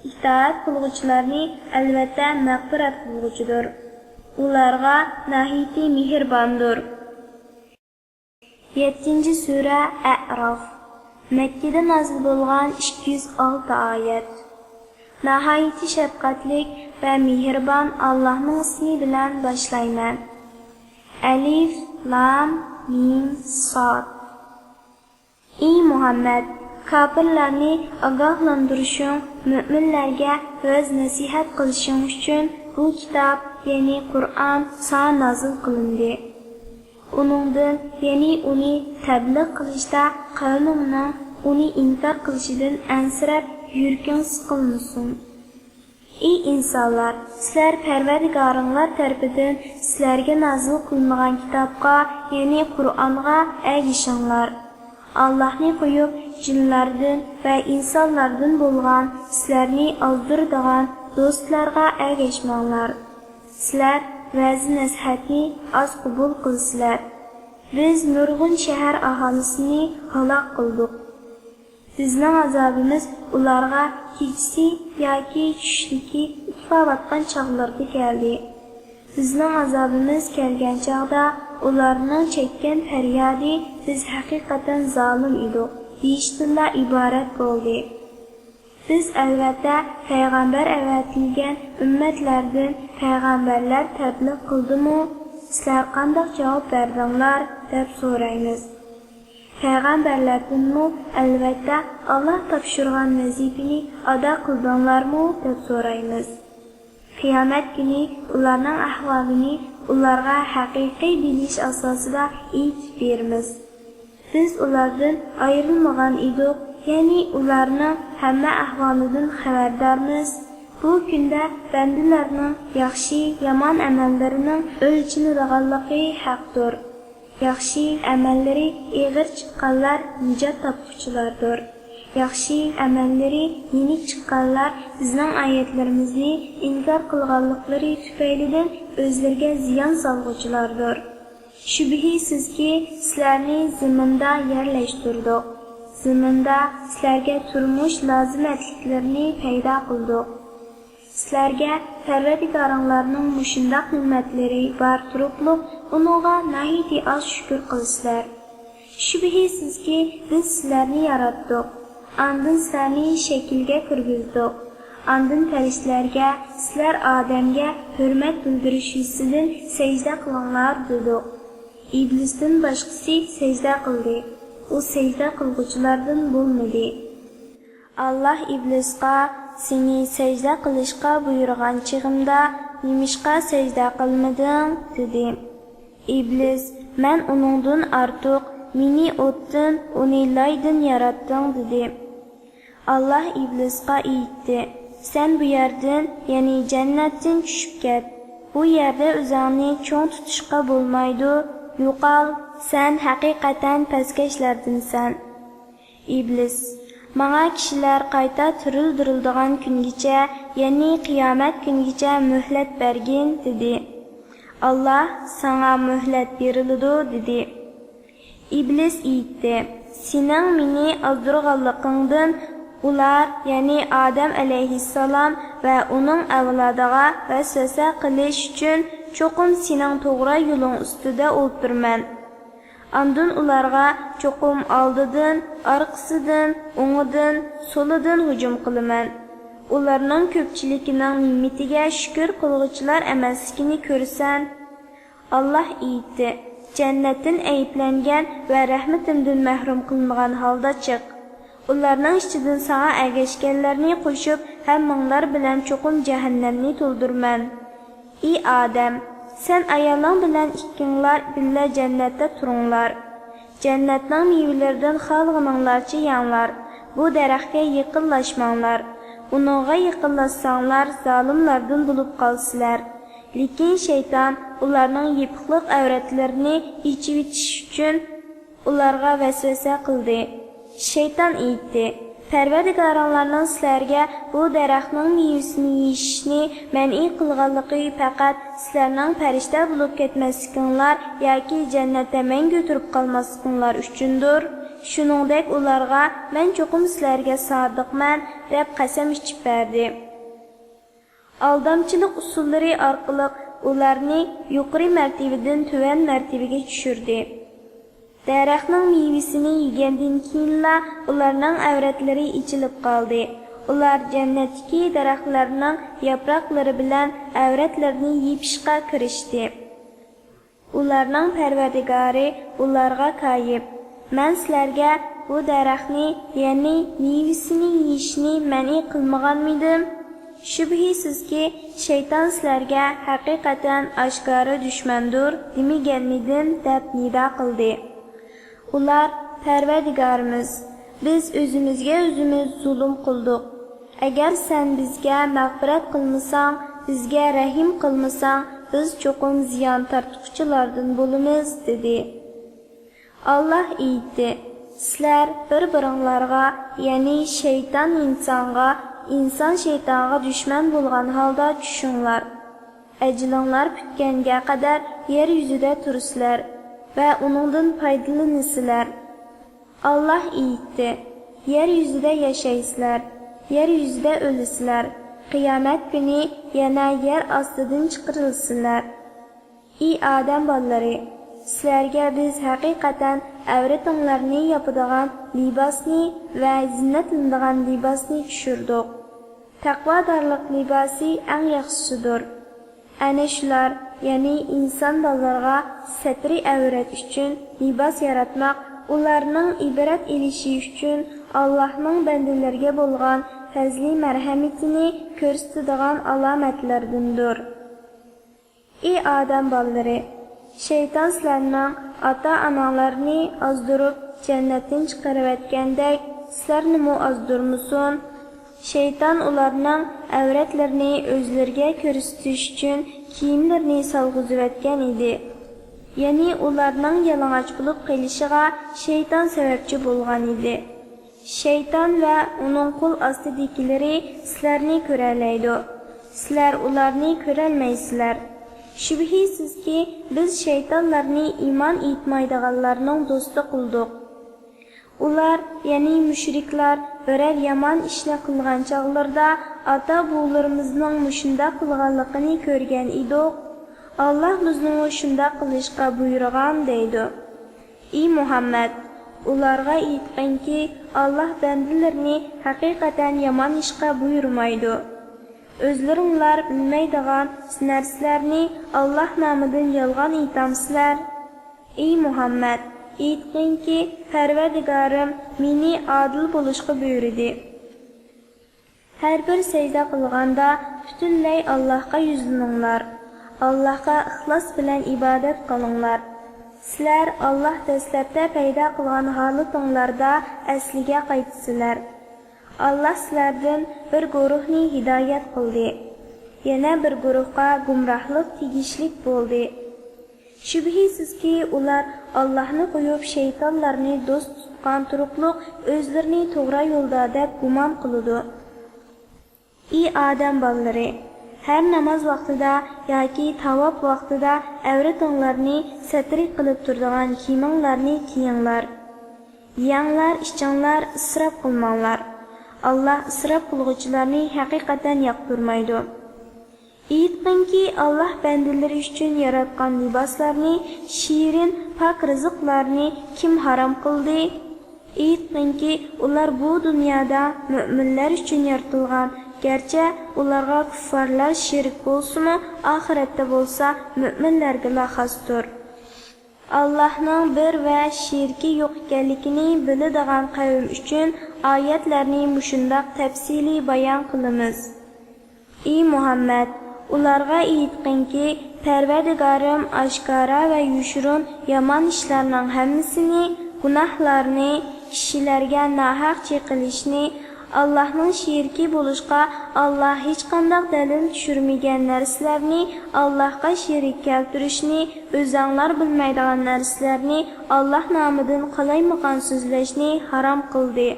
ئىتائەت قىلغۇچىلارنى، ئەلۋەتتە، مەغپىرەت قىلغۇچىدۇر. ئۇلارغا ناھايىتى مېھرىباندۇر. يەتتىنچى سۈرە، ئەئراف. مەككىدە نازىل بولغان، ئىككى يۈز ئالتە ئايەت. ناھايىتى شەپقەتلىك ۋە مېھرىبان ئاللاھنىڭ ئىسمى بىلەن باشلايمەن. ئەلىف، لام، مىم، ساد. ئى مۇھەممەد، كاپىرلارنى ئاگاھلاندۇرۇشۇڭ، مۆمىنلەرگە ۋەز-نەسىھەت قىلىشىڭ ئۈچۈن بۇ كىتاب، يەنى قۇرئان ساڭا نازىل قىلىندى. ئۇنىڭدىن، يەنى ئۇنى تەبلىغ قىلىشتا قەۋمىڭنىڭ ئۇنى ئىنكار قىلىشىدىن ئەنسىرەپ يۈرىكىڭ سىقىلمىسۇن. ئى ئىنسانلار، سىلەر پەرۋەردىگارىڭلار تەرىپىدىن سىلەرگە نازىل قىلىنغان كىتابقا، يەنى قۇرئانغا ئەگىشىڭلار. ئاللاھنى قويۇپ، جىنلاردىن ۋە ئىنسانلاردىن بولغان سىلەرنى ئازدۇرىدىغان دوستلارغا ئەگەشمەڭلار. سىلەر ۋەز-نەسىھەتنى ئاز قوبۇل قىلىسىلەر. بىز نۇرغۇن شەھەر ئاھالىسىنى ھالاك قىلدۇق. بىزنىڭ ئازابىمىز ئۇلارغا كېچىسى ياكى چۈشلۈكى ئۇخلاۋاتقان چاغلىرىدا كەلدى. بىزنىڭ ئازابىمىز كەلگەن چاغدا ئۇلارنىڭ چەككەن پەريادى، بىز ھەقىقەتەن زالىم ئىدۇق، دېيىشتىنلا ئىبارەت بولدى. بىز ئەلۋەتتە پەيغەمبەر ئەۋەتىلگەن ئۈممەتلەردىن پەيغەمبەرلەر تەبلىغ قىلدىمۇ؟ سىلەر قانداق جاۋاب بەردىڭلار؟ دەپ سورايمىز. پەيغەمبەرلەردىنمۇ ئەلۋەتتە ئاللاھ تاپشۇرغان ۋەزىپىنى ئادا قىلدىڭلارمۇ؟ دەپ سورايمىز. قىيامەت كۈنى ئۇلارنىڭ ئەھۋالىنى ئۇلارغا ھەقىقىي بىلىش ئاساسىدا ئېيتىپ بېرىمىز. بىز ئۇلاردىن ئايرىلمىغان ئىدۇق، يەنى ئۇلارنىڭ ھەممە ئەھۋالىدىن خەۋەردارمىز. بۇ كۈندە بەندىلەرنىڭ ياخشى، يامان ئەمەللىرىنىڭ ئۆلچىنىدىغانلىقى ھەقتۇر. ياخشى ئەمەللىرى ئېغىر چىققانلار نىجات تاپقۇچىلاردۇر. ياخشى ئەمەللىرى يېنىك چىققانلار بىزنىڭ ئايەتلىرىمىزنى ئىنكار قىلغانلىقلىرى تۈپەيلىدىن ئۆزلىرىگە زىيان سالغۇچىلاردۇر. شۈبھىسىزكى، سىلەرنى زېمىندا يەرلەشتۈردۇق. زېمىندا سىلەرگە تۇرمۇش لازىمەتلىكلىرىنى پەيدا قىلدۇق. سىلەرگە پەرۋەردىگارىڭلارنىڭ مۇشۇنداق نېمەتلىرى بار تۇرۇپمۇ، ئۇنىڭغا ناھايىتى ئاز شۈكۈر قىلىسىلەر. شۈبھىسىزكى، بىز سىلەرنى ياراتتۇق. ئاندىن سىلەرنى شەكىلگە كىرگۈزدۇق. ئاندىن پەرىشتىلەرگە، سىلەر ئادەمگە ھۆرمەت بىلدۈرۈش يۈزىسىدىن سەجدە قىلىڭلار، دېدۇق. ئىبلىستىن باشقىسى سەجدە قىلدى. ئۇ سەجدە قىلغۇچىلاردىن بولمىدى. ئاللاھ ئىبلىسقا، سېنى سەجدە قىلىشقا بۇيرۇغان چېغىمدا نېمىشقا سەجدە قىلمىدىڭ؟ دېدى. ئىبلىس، مەن ئۇنىڭدىن ئارتۇق، مېنى ئوتتىن، ئۇنى لايدىن ياراتتىڭ، دېدى. ئاللاھ ئىبلىسقا ئېيتتى، سەن بۇ يەردىن، يەنى جەننەتتىن چۈشۈپ كەت. بۇ يەردە ئۆزۈڭنى چوڭ تۇتۇشقا بولمايدۇ. يوقال، سەن ھەقىقەتەن پەسكەشلەردىنسەن. ئىبلىس، ماڭا كىشىلەر قايتا تىرىلدۈرۈلىدىغان كۈنگىچە، يەنى قىيامەت كۈنىگىچە مۆھلەت بەرگىن، دېدى. ئاللاھ، ساڭا مۆھلەت بېرىلىدۇ، دېدى. ئىبلىس ئېيتتى، سېنىڭ مېنى ئازدۇرغانلىقىڭدىن ئۇلار، يەنى ئادەم ئەلەيھىسسالام ۋە ئۇنىڭ ئەۋلادىغا ۋەسۋەسە قىلىش ئۈچۈن چوقۇم سېنىڭ توغرا يولۇڭ ئۈستىدە ئولتۇرىمەن. ئاندىن ئۇلارغا چوقۇم ئالدىدىن، ئارقىسىدىن، ئوڭىدىن، سولىدىن ھۇجۇم قىلىمەن. ئۇلارنىڭ كۆپچىلىكىنىڭ نېمىتىگە شۈكۈر قىلغۇچىلار ئەمەسلىكىنى كۆرىسەن. ئاللاھ ئېيتتى، جەننەتتىن ئەيىبلەنگەن ۋە رەھمىتىمدىن مەھرۇم قىلىنغان ھالدا چىق. ئۇلارنىڭ ئىچىدىن ساڭا ئەگەشكەنلەرنى قوشۇپ، ھەممىڭلار بىلەن چوقۇم جەھەننەمنى تولدۇرىمەن. ئى ئادەم، سەن ئايالىڭ بىلەن ئىككىڭلار بىللە جەننەتتە تۇرۇڭلار. جەننەتنىڭ مېۋىلىرىدىن خالىغىنىڭلارچە يەڭلار. بۇ دەرەخكە يېقىنلاشماڭلار. ئۇنىڭغا يېقىنلاشساڭلار، زالىملاردىن بولۇپ قالىسىلەر. لېكىن شەيتان ئۇلارنىڭ يېپىقلىق ئەۋرەتلىرىنى ئېچىۋېتىش ئۈچۈن ئۇلارغا ۋەسۋەسە قىلدى. شەيتان ئېيتتى، پەرۋەردىگارىڭلارنىڭ سىلەرگە بۇ دەرەخنىڭ مېۋىسىنى يېيىشنى مەنئى قىلغانلىقى پەقەت سىلەرنىڭ پەرىشتە بولۇپ كەتمەسلىكىڭلار ياكى جەننەتتە مەڭگۈ تۇرۇپ قالماسلىقىڭلار ئۈچۈندۇر. شۇنىڭدەك ئۇلارغا، مەن چوقۇم سىلەرگە سادىقمەن، دەپ قەسەم ئىچىپ بەردى. ئالدامچىلىق ئۇسۇللىرى ئارقىلىق ئۇلارنى يۇقىرى مەرتىۋىدىن تۆۋەن مەرتىۋىگە چۈشۈردى. دەرەخنىڭ مېۋىسىنى يېگەندىن كېيىنلا ئۇلارنىڭ ئەۋرەتلىرى ئېچىلىپ قالدى. ئۇلار جەننەتتىكى دەرەخلەرنىڭ ياپراقلىرى بىلەن ئەۋرەتلىرىنى يېپىشقا كىرىشتى. ئۇلارنىڭ پەرۋەردىگارى ئۇلارغا كايىپ، مەن سىلەرگە بۇ دەرەخنى، يەنى مېۋىسىنى يېيىشنى مەنئى قىلمىغانمىدىم؟ شۈبھىسىزكى، شەيتان سىلەرگە ھەقىقەتەن ئاشكارا دۈشمەندۇر دېمىگەنمىدىم؟ دەپ نىدا قىلدى. ئۇلار، پەرۋەردىگارىمىز، بىز ئۆزىمىزگە ئۆزىمىز زۇلۇم قىلدۇق. ئەگەر سەن بىزگە مەغپىرەت قىلمىساڭ، بىزگە رەھىم قىلمىساڭ، بىز چوقۇم زىيان تارتقۇچىلاردىن بولىمىز، دېدى. ئاللاھ ئېيتتى، سىلەر بىر-بىرىڭلارغا، يەنى شەيتان ئىنسانغا، ئىنسان شەيتانغا دۈشمەن بولغان ھالدا چۈشۈڭلار. ئەجىلىڭلار پۈتكەنگە قەدەر يەر يۈزىدە تۇرىسىلەر ۋە ئۇنىڭدىن پايدىلىنىسىلەر. ئاللاھ ئېيتتى: يەر يۈزىدە ياشايسىلەر، يەر يۈزىدە ئۆلىسىلەر، قىيامەت كۈنى يەنە يەر ئاستىدىن چىقىرىلىسىلەر. ئى ئادەم بالىلىرى! سىلەرگە بىز ھەقىقەتەن ئەۋرىتىڭلارنى ياپىدىغان لىباسنى ۋە زىننەتلىنىدىغان لىباسنى چۈشۈردۇق. تەقۋادارلىق لىباسى ئەڭ ياخشىسىدۇر. ئەنە شۇلار، يەنى ئىنسان بالىلىرىغا سەترى ئەۋرەت ئۈچۈن لىباس ياراتماق، ئۇلارنىڭ ئىبرەت ئېلىشى ئۈچۈن ئاللاھنىڭ بەندىلەرگە بولغان پەزلى مەرھەمىتىنى كۆرسىتىدىغان ئالامەتلەردىندۇر. ئى ئادەم بالىلىرى! شەيتان سىلەرنىڭ ئاتا-ئاناڭلارنى ئازدۇرۇپ، جەننەتتىن چىقىرىۋەتكەندەك، سىلەرنىمۇ ئازدۇرمىسۇن. شەيتان ئۇلارنىڭ ئەۋرەتلىرىنى ئۆزلىرىگە كۆرسىتىش ئۈچۈن كىيىملىرىنى سالغۇزۇۋەتكەن ئىدى. يەنى ئۇلارنىڭ يالىڭاچ بولۇپ قېلىشىغا شەيتان سەۋەبچى بولغان ئىدى. شەيتان ۋە ئۇنىڭ قول ئاستىدىكىلىرى سىلەرنى كۆرەلەيدۇ. سىلەر ئۇلارنى كۆرەلمەيسىلەر. شۈبھىسىزكى، بىز شەيتانلارنى ئىمان ئېيتمايدىغانلارنىڭ دوستى قىلدۇق. ئۇلار، يەنى مۇشرىكلار، بىرەر يامان ئىشنى قىلغان چاغلىرىدا، ئاتا-بوۋىلىرىمىزنىڭ مۇشۇنداق قىلغانلىقىنى كۆرگەن ئىدۇق. ئاللاھ بىزنىڭمۇ شۇنداق قىلىشقا بۇيرۇغان، دەيدۇ. ئى مۇھەممەد! ئۇلارغا ئېيتقىنكى، ئاللاھ بەندىلىرىنى ھەقىقەتەن يامان ئىشقا بۇيرۇمايدۇ. ئۆزلىرىڭلار بىلمەيدىغان نەرسىلەرنى ئاللاھ نامىدىن يالغان ئېيتامسىلەر؟ ئى مۇھەممەد! ئېيتقىنكى، پەرۋەردىگارىم مېنى ئادىل بولۇشقا بۇيرۇدى. ھەر بىر سەجدە قىلغاندا پۈتۈنلەي ئاللاھقا يۈزلىنىڭلار. ئاللاھقا ئىخلاس بىلەن ئىبادەت قىلىڭلار. سىلەر ئاللاھ دەسلەپتە پەيدا قىلغان ھالىتىڭلاردا ئەسلىگە قايتىسىلەر. ئاللاھ سىلەردىن بىر گۇرۇھنى ھىدايەت قىلدى، يەنە بىر گۇرۇھقا گۇمراھلىق تېگىشلىك بولدى. شۈبھىسىزكى، ئۇلار ئاللاھنى قويۇپ، شەيتانلارنى دوست تۇتقان تۇرۇقلۇق ئۆزلىرىنى توغرا يولدا دەپ گۇمان قىلىدۇ. ئى ئادەم بالىلىرى! ھەر ناماز ۋاقتىدا ياكى تاۋاپ ۋاقتىدا ئەۋرىتىڭلارنى سەترى قىلىپ تۇرىدىغان كىيىمىڭلارنى كىيىڭلار. يەڭلار، ئىچىڭلار، ئىسراپ قىلماڭلار. ئاللاھ ئىسراپ قىلغۇچىلارنى ھەقىقەتەن ياقتۇرمايدۇ. ئېيتقىنكى، ئاللاھ بەندىلىرى ئۈچۈن ياراتقان لىباسلارنى، شېرىن، پاك رىزىقلارنى كىم ھارام قىلدى؟ ئېيتقىنكى، ئۇلار بۇ دۇنيادا مۆمىنلەر ئۈچۈن يارىتىلغان، گەرچە ئۇلارغا كۇففارلار شېرىك بولسىمۇ، ئاخىرەتتە بولسا مۆمىنلەرگىلا خاستۇر. ئاللاھنىڭ بىر ۋە شېرىكى يوق ئىكەنلىكىنى بىلىدىغان قەۋم ئۈچۈن ئايەتلەرنى مۇشۇنداق تەپسىلىي بايان قىلىمىز. ئى مۇھەممەد! ئۇلارغا ئېيتقىنكى، پەرۋەردىگارىم ئاشكارا ۋە يوشۇرۇن يامان ئىشلارنىڭ ھەممىسىنى، گۇناھلارنى، كىشىلەرگە ناھەق چېقىلىشنى، ئاللاھنىڭ شېرىكى بولۇشقا ئاللاھ ھېچقانداق دەلىل چۈشۈرمىگەن نەرسىلەرنى، ئاللاھقا شېرىك كەلتۈرۈشنى، ئۆزەڭلار بىلمەيدىغان نەرسىلەرنى، ئاللاھ نامىدىن قالايمىقان سۆزلەشنى ھارام قىلدى.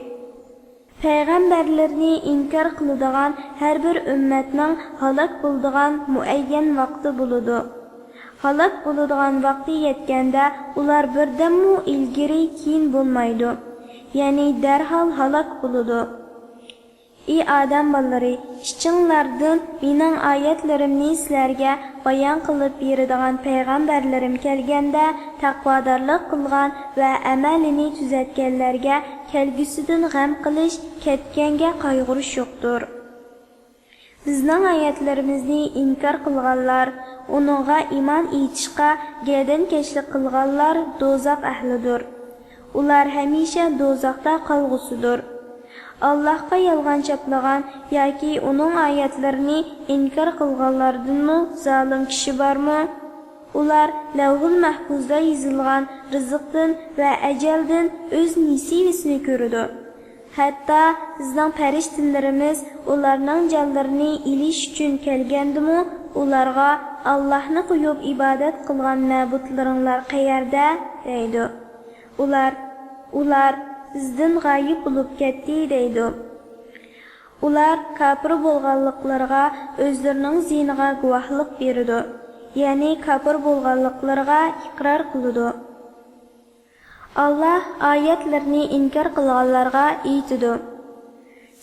پەيغەمبەرلىرىنى ئىنكار قىلىدىغان ھەر بىر ئۈممەتنىڭ ھالاك بولىدىغان مۇئەييەن ۋاقتى بولىدۇ. ھالاك بولىدىغان ۋاقتى يەتكەندە، ئۇلار بىردەممۇ ئىلگىرى-كېيىن بولمايدۇ، يەنى دەرھال ھالاك بولىدۇ. ئى ئادەم بالىلىرى، ئىچىڭلاردىن مېنىڭ ئايەتلىرىمنى سىلەرگە بايان قىلىپ بېرىدىغان پەيغەمبەرلىرىم كەلگەندە، تەقۋادارلىق قىلغان ۋە ئەمەلىنى تۈزەتكەنلەرگە كەلگۈسىدىن غەم قىلىش، كەتكەنگە قايغۇرۇش يوقتۇر. بىزنىڭ ئايەتلىرىمىزنى ئىنكار قىلغانلار، ئۇنىڭغا ئىمان ئېيتىشقا گەردەنكەشلىك قىلغانلار دوزاخ ئەھلىدۇر. ئۇلار ھەمىشە دوزاختا قالغۇسىدۇر. ئاللاھقا يالغان چاپلىغان ياكى ئۇنىڭ ئايەتلىرىنى ئىنكار قىلغانلاردىنمۇ زالىم كىشى بارمۇ؟ ئۇلار لەۋھۇل مەھپۇزدا يېزىلغان رىزىقتىن ۋە ئەجەلدىن ئۆز نېسىۋىسىنى كۆرىدۇ. ھەتتا بىزنىڭ پەرىشتىلىرىمىز ئۇلارنىڭ جانلىرىنى ئېلىش ئۈچۈن كەلگەندىمۇ، ئۇلارغا، «ئاللاھنى قويۇپ ئىبادەت قىلغان مەبۇدلىرىڭلار قەيەردە؟» دەيدۇ. ئۇلار، ئۇلار، بىزدىن غايىب بولۇپ كەتتى» دەيدۇ. ئۇلار كاپىر بولغانلىقلىرىغا ئۆزلىرىنىڭ زىيىنىغا گۇۋاھلىق بېرىدۇ، يەنى كاپىر بولغانلىقلىرىغا ئىقرار قىلىدۇ. ئاللاھ ئايەتلىرىنى ئىنكار قىلغانلارغا ئېيتىدۇ: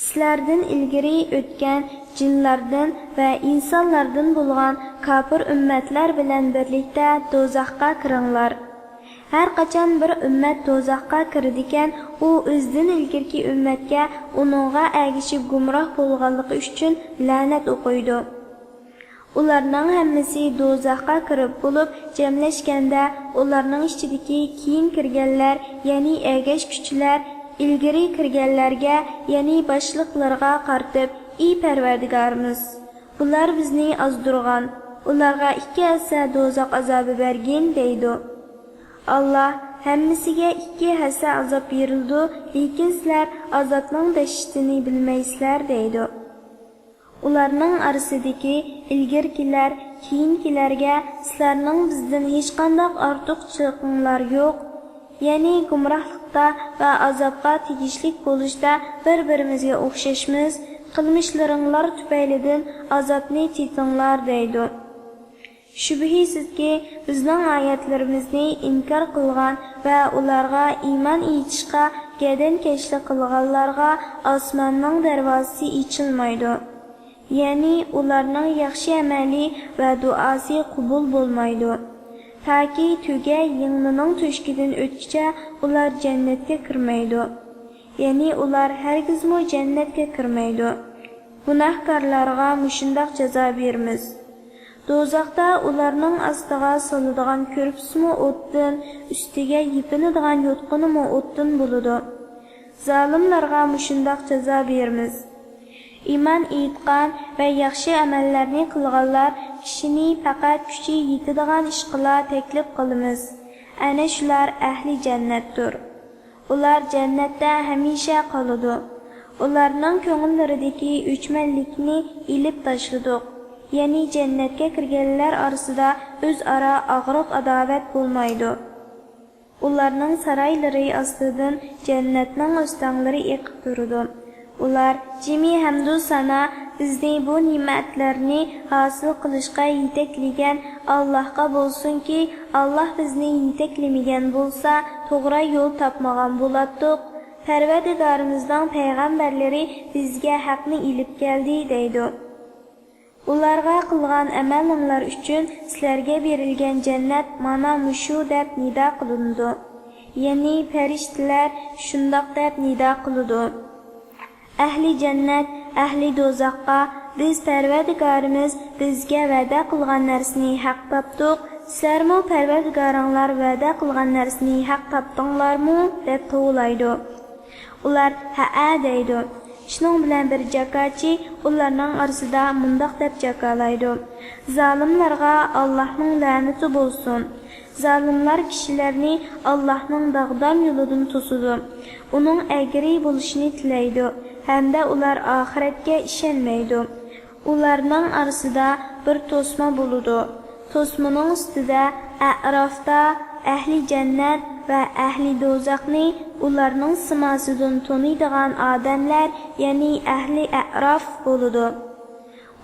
سىلەردىن ئىلگىرى ئۆتكەن جىنلاردىن ۋە ئىنسانلاردىن بولغان كاپىر ئۈممەتلەر بىلەن بىرلىكتە دوزاخقا كىرىڭلار. ھەر قاچان بىر ئۈممەت دوزاخقا كىرىدىكەن، ئۇ ئۆزىدىن ئىلگىرىكى ئۈممەتكە ئۇنىڭغا ئەگىشىپ گۇمراھ بولغانلىقى ئۈچۈن لەنەت ئوقۇيدۇ. ئۇلارنىڭ ھەممىسى دوزاخقا كىرىپ بولۇپ جەملەشكەندە، ئۇلارنىڭ ئىچىدىكى كېيىن كىرگەنلەر، يەنى ئەگەشكۈچىلەر، ئىلگىرى كىرگەنلەرگە، يەنى باشلىقلىرىغا قارىتىپ: «ئى پەرۋەردىگارىمىز، بۇلار بىزنى ئازدۇرغان، ئۇلارغا ئىككى ھەسسە دوزاخ ئازابى بەرگىن» دەيدۇ. ئاللاھ: «ھەممىسىگە ئىككى ھەسسە ئازاب بېرىلىدۇ، لېكىن سىلەر ئازابنىڭ دەھشىتىنى بىلمەيسىلەر» دەيدۇ. ئۇلارنىڭ ئارىسىدىكى ئىلگىرىكىلەر كېيىنكىلەرگە: «سىلەرنىڭ بىزدىن ھېچقانداق ئارتۇقچىلىقىڭلار يوق، يەنى گۇمراھلىقتا ۋە ئازابقا تېگىشلىك بولۇشتا بىر-بىرىمىزگە ئوخشاشمىز، قىلمىشلىرىڭلار تۈپەيلىدىن ئازابنى تېتىڭلار» دەيدۇ. شۈبھىسىزكى، بىزنىڭ ئايەتلىرىمىزنى ئىنكار قىلغان ۋە ئۇلارغا ئىمان ئېيتىشقا گەردەنكەشلىك قىلغانلارغا ئاسماننىڭ دەرۋازىسى ئېچىلمايدۇ. يەنى ئۇلارنىڭ ياخشى ئەمەلى ۋە دۇئاسى قوبۇل بولمايدۇ. تاكى تۆگە يىڭنىنىڭ تۆشۈكىدىن ئۆتكىچە ئۇلار جەننەتكە كىرمەيدۇ. يەنى ئۇلار ھەرگىزمۇ جەننەتكە كىرمەيدۇ. گۇناھكارلارغا مۇشۇنداق جازا بېرىمىز. دوزاختا ئۇلارنىڭ ئاستىغا سالىدىغان كۆرپىسىمۇ ئوتتىن، ئۈستىگە يېپىنىدىغان يوتقىنىمۇ ئوتتىن بولىدۇ. زالىملارغا مۇشۇنداق جازا بېرىمىز. ئىمان ئېيتقان ۋە ياخشى ئەمەللەرنى قىلغانلار كىشىنى پەقەت كۈچى يېتىدىغان ئىشقىلا تەكلىپ قىلىمىز. ئەنە شۇلار ئەھلى جەننەتتۇر. ئۇلار جەننەتتە ھەمىشە قالىدۇ. ئۇلارنىڭ كۆڭۈللىرىدىكى ئۆچمەنلىكنى ئېلىپ تاشلىدۇق. يەنى جەننەتكە كىرگەنلەر ئارىسىدا ئۆزئارا ئاغرىق-ئاداۋەت بولمايدۇ. ئۇلارنىڭ سارايلىرى ئاستىدىن جەننەتنىڭ ئۆستەڭلىرى ئېقىپ تۇرىدۇ. ئۇلار: «جىمى ھەمدۇ سانا بىزنى بۇ نېمەتلەرنى ھاسىل قىلىشقا يېتەكلىگەن ئاللاھقا بولسۇنكى، ئاللاھ بىزنى يېتەكلىمىگەن بولسا، توغرا يول تاپمىغان بولاتتۇق. پەرۋەردىگارىمىزنىڭ پەيغەمبەرلىرى بىزگە ھەقنى ئېلىپ كەلدى» دەيدۇ. ئۇلارغا: «قىلغان ئەمەلىڭلار ئۈچۈن سىلەرگە بېرىلگەن جەننەت مانا مۇشۇ» دەپ نىدا قىلىنىدۇ. يەنى پەرىشتىلەر شۇنداق دەپ نىدا قىلىدۇ: «ئەھلى جەننەت، ئەھلى دوزاخقا، بىز پەرۋەردىگارىمىز بىزگە ۋەدە قىلغان نەرسىنى ھەق تاپتۇق، سىلەرمۇ پەرۋەردىگارىڭلار ۋەدە قىلغان نەرسىنى ھەق تاپتىڭلارمۇ؟» دەپ توۋلايدۇ. ئۇلار: «ھەئە» دەيدۇ. شۇنىڭ بىلەن بىر جاكارچى ئۇلارنىڭ ئارىسىدا مۇنداق دەپ جاكارلايدۇ: «زالىملارغا ئاللاھنىڭ لەنىتى بولسۇن! زالىملار كىشىلەرنى ئاللاھنىڭ داغدام يولىدىن توسىدۇ، ئۇنىڭ ئەگرى بولۇشىنى تىلەيدۇ ھەمدە ئۇلار ئاخىرەتكە ئىشەنمەيدۇ.» ئۇلارنىڭ ئارىسىدا بىر توسما بولىدۇ. توسمىنىڭ ئۈستىدە ئەئرافتا ئەھلى جەننەت ۋە ئەھلى دوزاخنى ئۇلارنىڭ سىماسىدىن تونۇيدىغان ئادەملەر، يەنى ئەھلى ئەئراف بولىدۇ.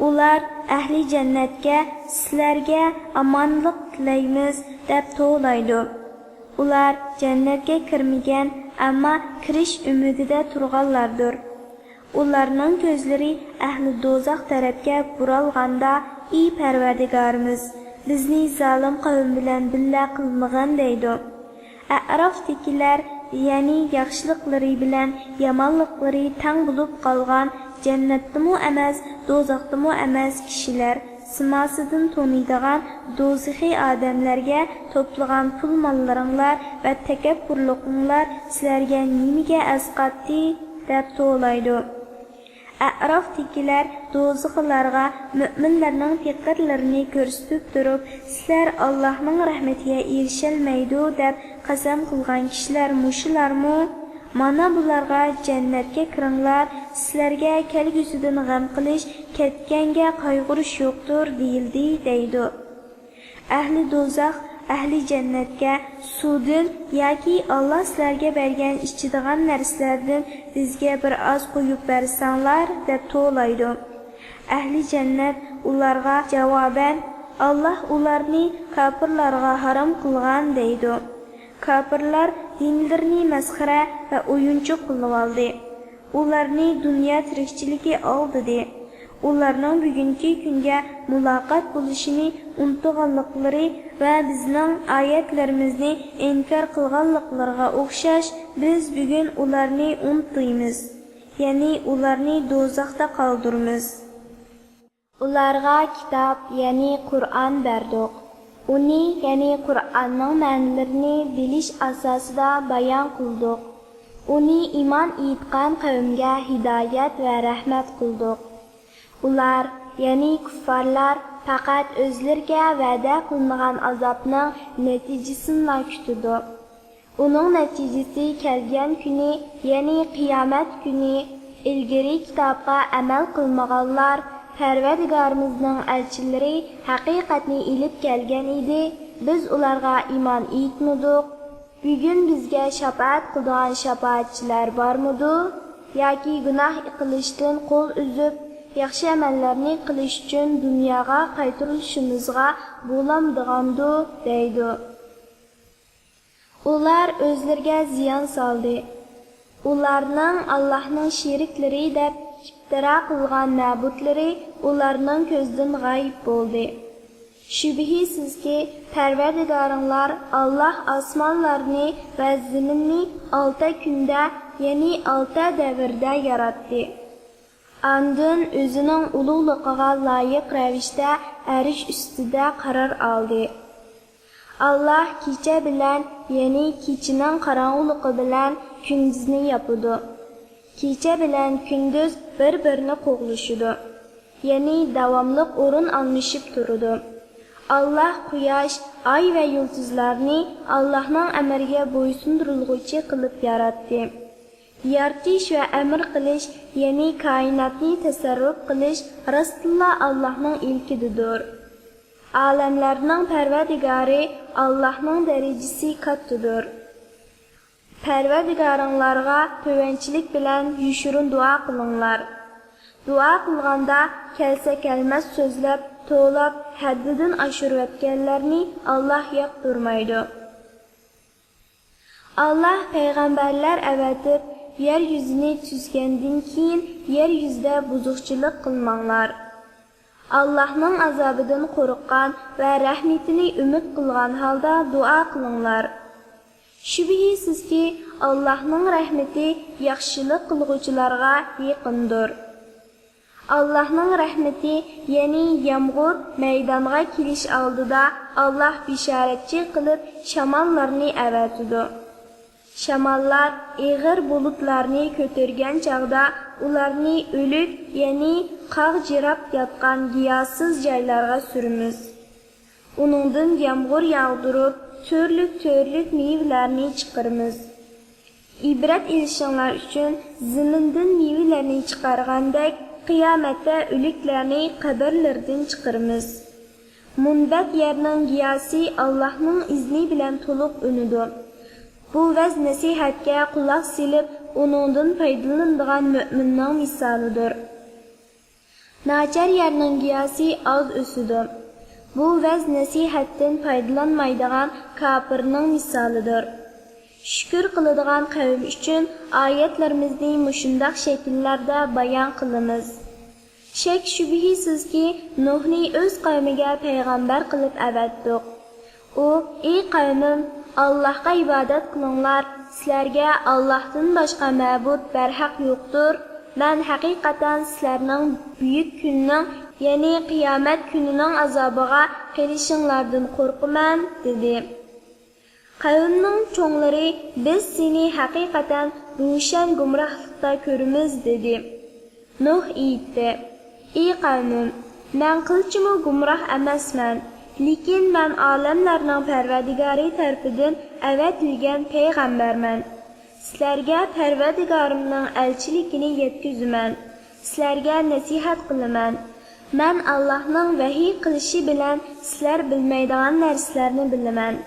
ئۇلار ئەھلى جەننەتكە: «سىلەرگە ئامانلىق تىلەيمىز» دەپ توۋلايدۇ. ئۇلار جەننەتكە كىرمىگەن، ئەمما كىرىش ئۈمىدىدە تۇرغانلاردۇر. ئۇلارنىڭ كۆزلىرى ئەھلى دوزاخ تەرەپكە بۇرالغاندا: «ئى پەرۋەردىگارىمىز، بىزنى زالىم قەۋم بىلەن بىللە قىلمىغىن» دەيدۇ. ئەئرافتىكىلەر، يەنى ياخشىلىقلىرى بىلەن يامانلىقلىرى تەڭ بولۇپ قالغان، جەننەتتىمۇ ئەمەس، دوزاختىمۇ ئەمەس كىشىلەر سىماسىدىن تونۇيدىغان دوزىخىي ئادەملەرگە: «توپلىغان پۇل-ماللىرىڭلار ۋە تەكەببۇرلۇقۇڭلار سىلەرگە نېمىگە ئەسقاتتى؟» دەپ توۋلايدۇ. ئەئرافتىكىلەر دوزىخىلارغا مۆمىنلەرنىڭ پېقىرلىرىنى كۆرسىتىپ تۇرۇپ: «سىلەر ئاللاھنىڭ رەھمىتىگە ئېرىشەلمەيدۇ دەپ قەسەم قىلغان كىشىلەر مۇشۇلارمۇ؟ مانا بۇلارغا جەننەتكە كىرىڭلار، سىلەرگە كەلگۈسىدىن غەم قىلىش، كەتكەنگە قايغۇرۇش يوقتۇر» دېيىلدى دەيدۇ. ئەھلى دوزاخ ئەھلى جەننەتكە سۇدىن ياكى ئاللا سىلەرگە بەرگەن ئىچىدىغان نەرسىلەردىن بىزگە بىر ئاز قۇيۇپ بەرسەڭلار، دەپ توۋلايدۇ. ئەھلى جەننەت ئۇلارغا جاۋابەن، ئاللا ئۇلارنى كاپىرلارغا ھارام قىلغان، دەيدۇ. كاپىرلار دىنلىرىنى مەسخىرە ۋە ئويۇنچۇق قىلىۋالدى. ئۇلارنى دۇنيا تىرىكچىلىكى ئالدىدى. ئۇلارنىڭ بۈگۈنكى كۈنگە مۇلاقات بولۇشىنى ئۇنتۇغانلىقلىرى ۋە بىزنىڭ ئايەتلىرىمىزنى ئىنكار قىلغانلىقلىرىغا ئوخشاش، بىز بۈگۈن ئۇلارنى ئۇنتۇيمىز، يەنى ئۇلارنى دوزاختا قالدۇرىمىز. ئۇلارغا كىتاب، يەنى قۇرئان بەردۇق. ئۇنى، يەنى قۇرئاننىڭ مەنىلىرىنى بىلىش ئاساسىدا بايان قىلدۇق. ئۇنى ئىمان ئېيتقان قەۋمگە ھىدايەت ۋە رەھمەت قىلدۇق. ئۇلار، يەنى كۇففارلار، پەقەت ئۆزلىرىگە ۋەدە قىلىنغان ئازابنىڭ نەتىجىسىنىلا كۈتىدۇ. ئۇنىڭ نەتىجىسى كەلگەن كۈنى، يەنى قىيامەت كۈنى، ئىلگىرى كىتابقا ئەمەل قىلمىغانلار، پەرۋەردىگارىمىزنىڭ ئەلچىلىرى ھەقىقەتنى ئېلىپ كەلگەن ئىدى، بىز ئۇلارغا ئىمان ئېيتمىدۇق. بۈگۈن بىزگە شاپائەت قىلىدىغان شاپائەتچىلەر بارمىدۇ؟ ياكى گۇناھ قىلىشتىن قول ئۈزۈپ، ياخشى ئەمەللەرنى قىلىش ئۈچۈن دۇنياغا قايتۇرۇلۇشىمىزغا بولامدىغاندۇ؟ دەيدۇ. ئۇلار ئۆزلىرىگە زىيان سالدى. ئۇلارنىڭ ئاللاھنىڭ شېرىكلىرى دەپ ئىپتىرا قىلغان مەبۇدلىرى ئۇلارنىڭ كۆزىدىن غايىب بولدى. شۈبھىسىزكى، پەرۋەردىگارىڭلار ئاللاھ ئاسمانلارنى ۋە زېمىننى ئالتە كۈندە، يەنى ئالتە دەۋردە ياراتتى. ئاندىن ئۆزىنىڭ ئۇلۇغلۇقىغا لايىق رەۋىشتە ئەرش ئۈستىدە قارار ئالدى. ئاللاھ كېچە بىلەن، يەنى كېچىنىڭ قاراڭغۇلۇقى بىلەن كۈندۈزنى ياپىدۇ. كېچە بىلەن كۈندۈز بىر-بىرىنى قوغلىشىدۇ، يەنى داۋاملىق ئورۇن ئالمىشىپ تۇرىدۇ. ئاللاھ قۇياش، ئاي ۋە يۇلتۇزلارنى ئاللاھنىڭ ئەمرىگە بويسۇندۇرۇلغۇچى قىلىپ ياراتتى. يارىتىش ۋە ئەمر قىلىش، يەنى كائىناتنى تەسەررۇپ قىلىش راستتىنلا ئاللاھنىڭ ئىلكىدىدۇر. ئالەملەرنىڭ پەرۋەردىگارى ئاللاھنىڭ دەرىجىسى كاتتىدۇر. پەرۋەردىگارىڭلارغا تۆۋەنچىلىك بىلەن يوشۇرۇن دۇئا قىلىڭلار. دۇئا قىلغاندا كەلسە كەلمەس سۆزلەپ، توۋلاپ، ھەددىدىن ئاشۇرۇۋەتكەنلەرنى ئاللاھ ياقتۇرمايدۇ. ئاللاھ پەيغەمبەرلەر ئەۋەتىپ، يەر يۈزىنى تۈزگەندىن كېيىن يەر يۈزىدە بۇزۇقچىلىق قىلماڭلار. ئاللاھنىڭ ئازابىدىن قورققان ۋە رەھمىتىنى ئۈمىد قىلغان ھالدا دۇئا قىلىڭلار. شۈبھىسىزكى، ئاللاھنىڭ رەھمىتى ياخشىلىق قىلغۇچىلارغا يېقىندۇر. ئاللاھنىڭ رەھمىتى، يەنى يامغۇر مەيدانغا كېلىش ئالدىدا ئاللاھ بېشارەتچى قىلىپ شاماللارنى ئەۋەتىدۇ. شاماللار ئېغىر بۇلۇتلارنى كۆتۈرگەن چاغدا ئۇلارنى ئۆلۈك، يەنى قاغجىراپ ياتقان گىياھسىز جايلارغا سۈرىمىز. ئۇنىڭدىن يامغۇر ياغدۇرۇپ، تۈرلۈك-تۈرلۈك مېۋىلەرنى چىقىرىمىز. ئىبرەت ئېلىشىڭلار ئۈچۈن، زېمىندىن مېۋىلەرنى چىقارغاندەك، قىيامەتتە ئۆلۈكلەرنى قەبرىلىرىدىن چىقىرىمىز. مۇنبەت يەرنىڭ گىياسى ئاللاھنىڭ ئىزنى بىلەن تولۇق ئۈنىدۇ. بۇ ۋەز-نەسىھەتكە قۇلاق سېلىپ، ئۇنىڭدىن پايدىلىنىدىغان مۆمىننىڭ مىسالىدۇر. ناچار يەرنىڭ گىياسى ئاز ئۆسىدۇ. بۇ ۋەز-نەسىھەتتىن پايدىلانمايدىغان كاپىرنىڭ مىسالىدۇر. شۈكۈر قىلىدىغان قەۋم ئۈچۈن ئايەتلىرىمىزنى مۇشۇنداق شەكىللەردە بايان قىلىمىز. شەك-شۈبھىسىزكى، نۇھنى ئۆز قەۋمىگە پەيغەمبەر قىلىپ ئەۋەتتۇق. ئۇ، ئى قەۋمىم، ئاللاھقا ئىبادەت قىلىڭلار، سىلەرگە ئاللاھتىن باشقا مەبۇد بەرھەق يوقتۇر، مەن ھەقىقەتەن سىلەرنىڭ بۈيۈك كۈننىڭ، يەنى قىيامەت كۈنىنىڭ ئازابىغا قېلىشىڭلاردىن قورقىمەن، دېدى. قەۋمنىڭ چوڭلىرى، بىز سېنى ھەقىقەتەن روشەن گۇمراھلىقتا كۆرىمىز، دېدى. نۇھ ئېيتتى، ئى قەۋمىم، مەن قىلچىمۇ گۇمراھ ئەمەسمەن، لېكىن مەن ئالەملەرنىڭ پەرۋەردىگارى تەرىپىدىن ئەۋەتىلگەن پەيغەمبەرمەن. سىلەرگە پەرۋەردىگارىمنىڭ ئەلچىلىكىنى يەتكۈزىمەن، سىلەرگە نەسىھەت قىلىمەن. مەن ئاللاھنىڭ ۋەھىي قىلىشى بىلەن سىلەر بىلمەيدىغان نەرسىلەرنى بىلىمەن.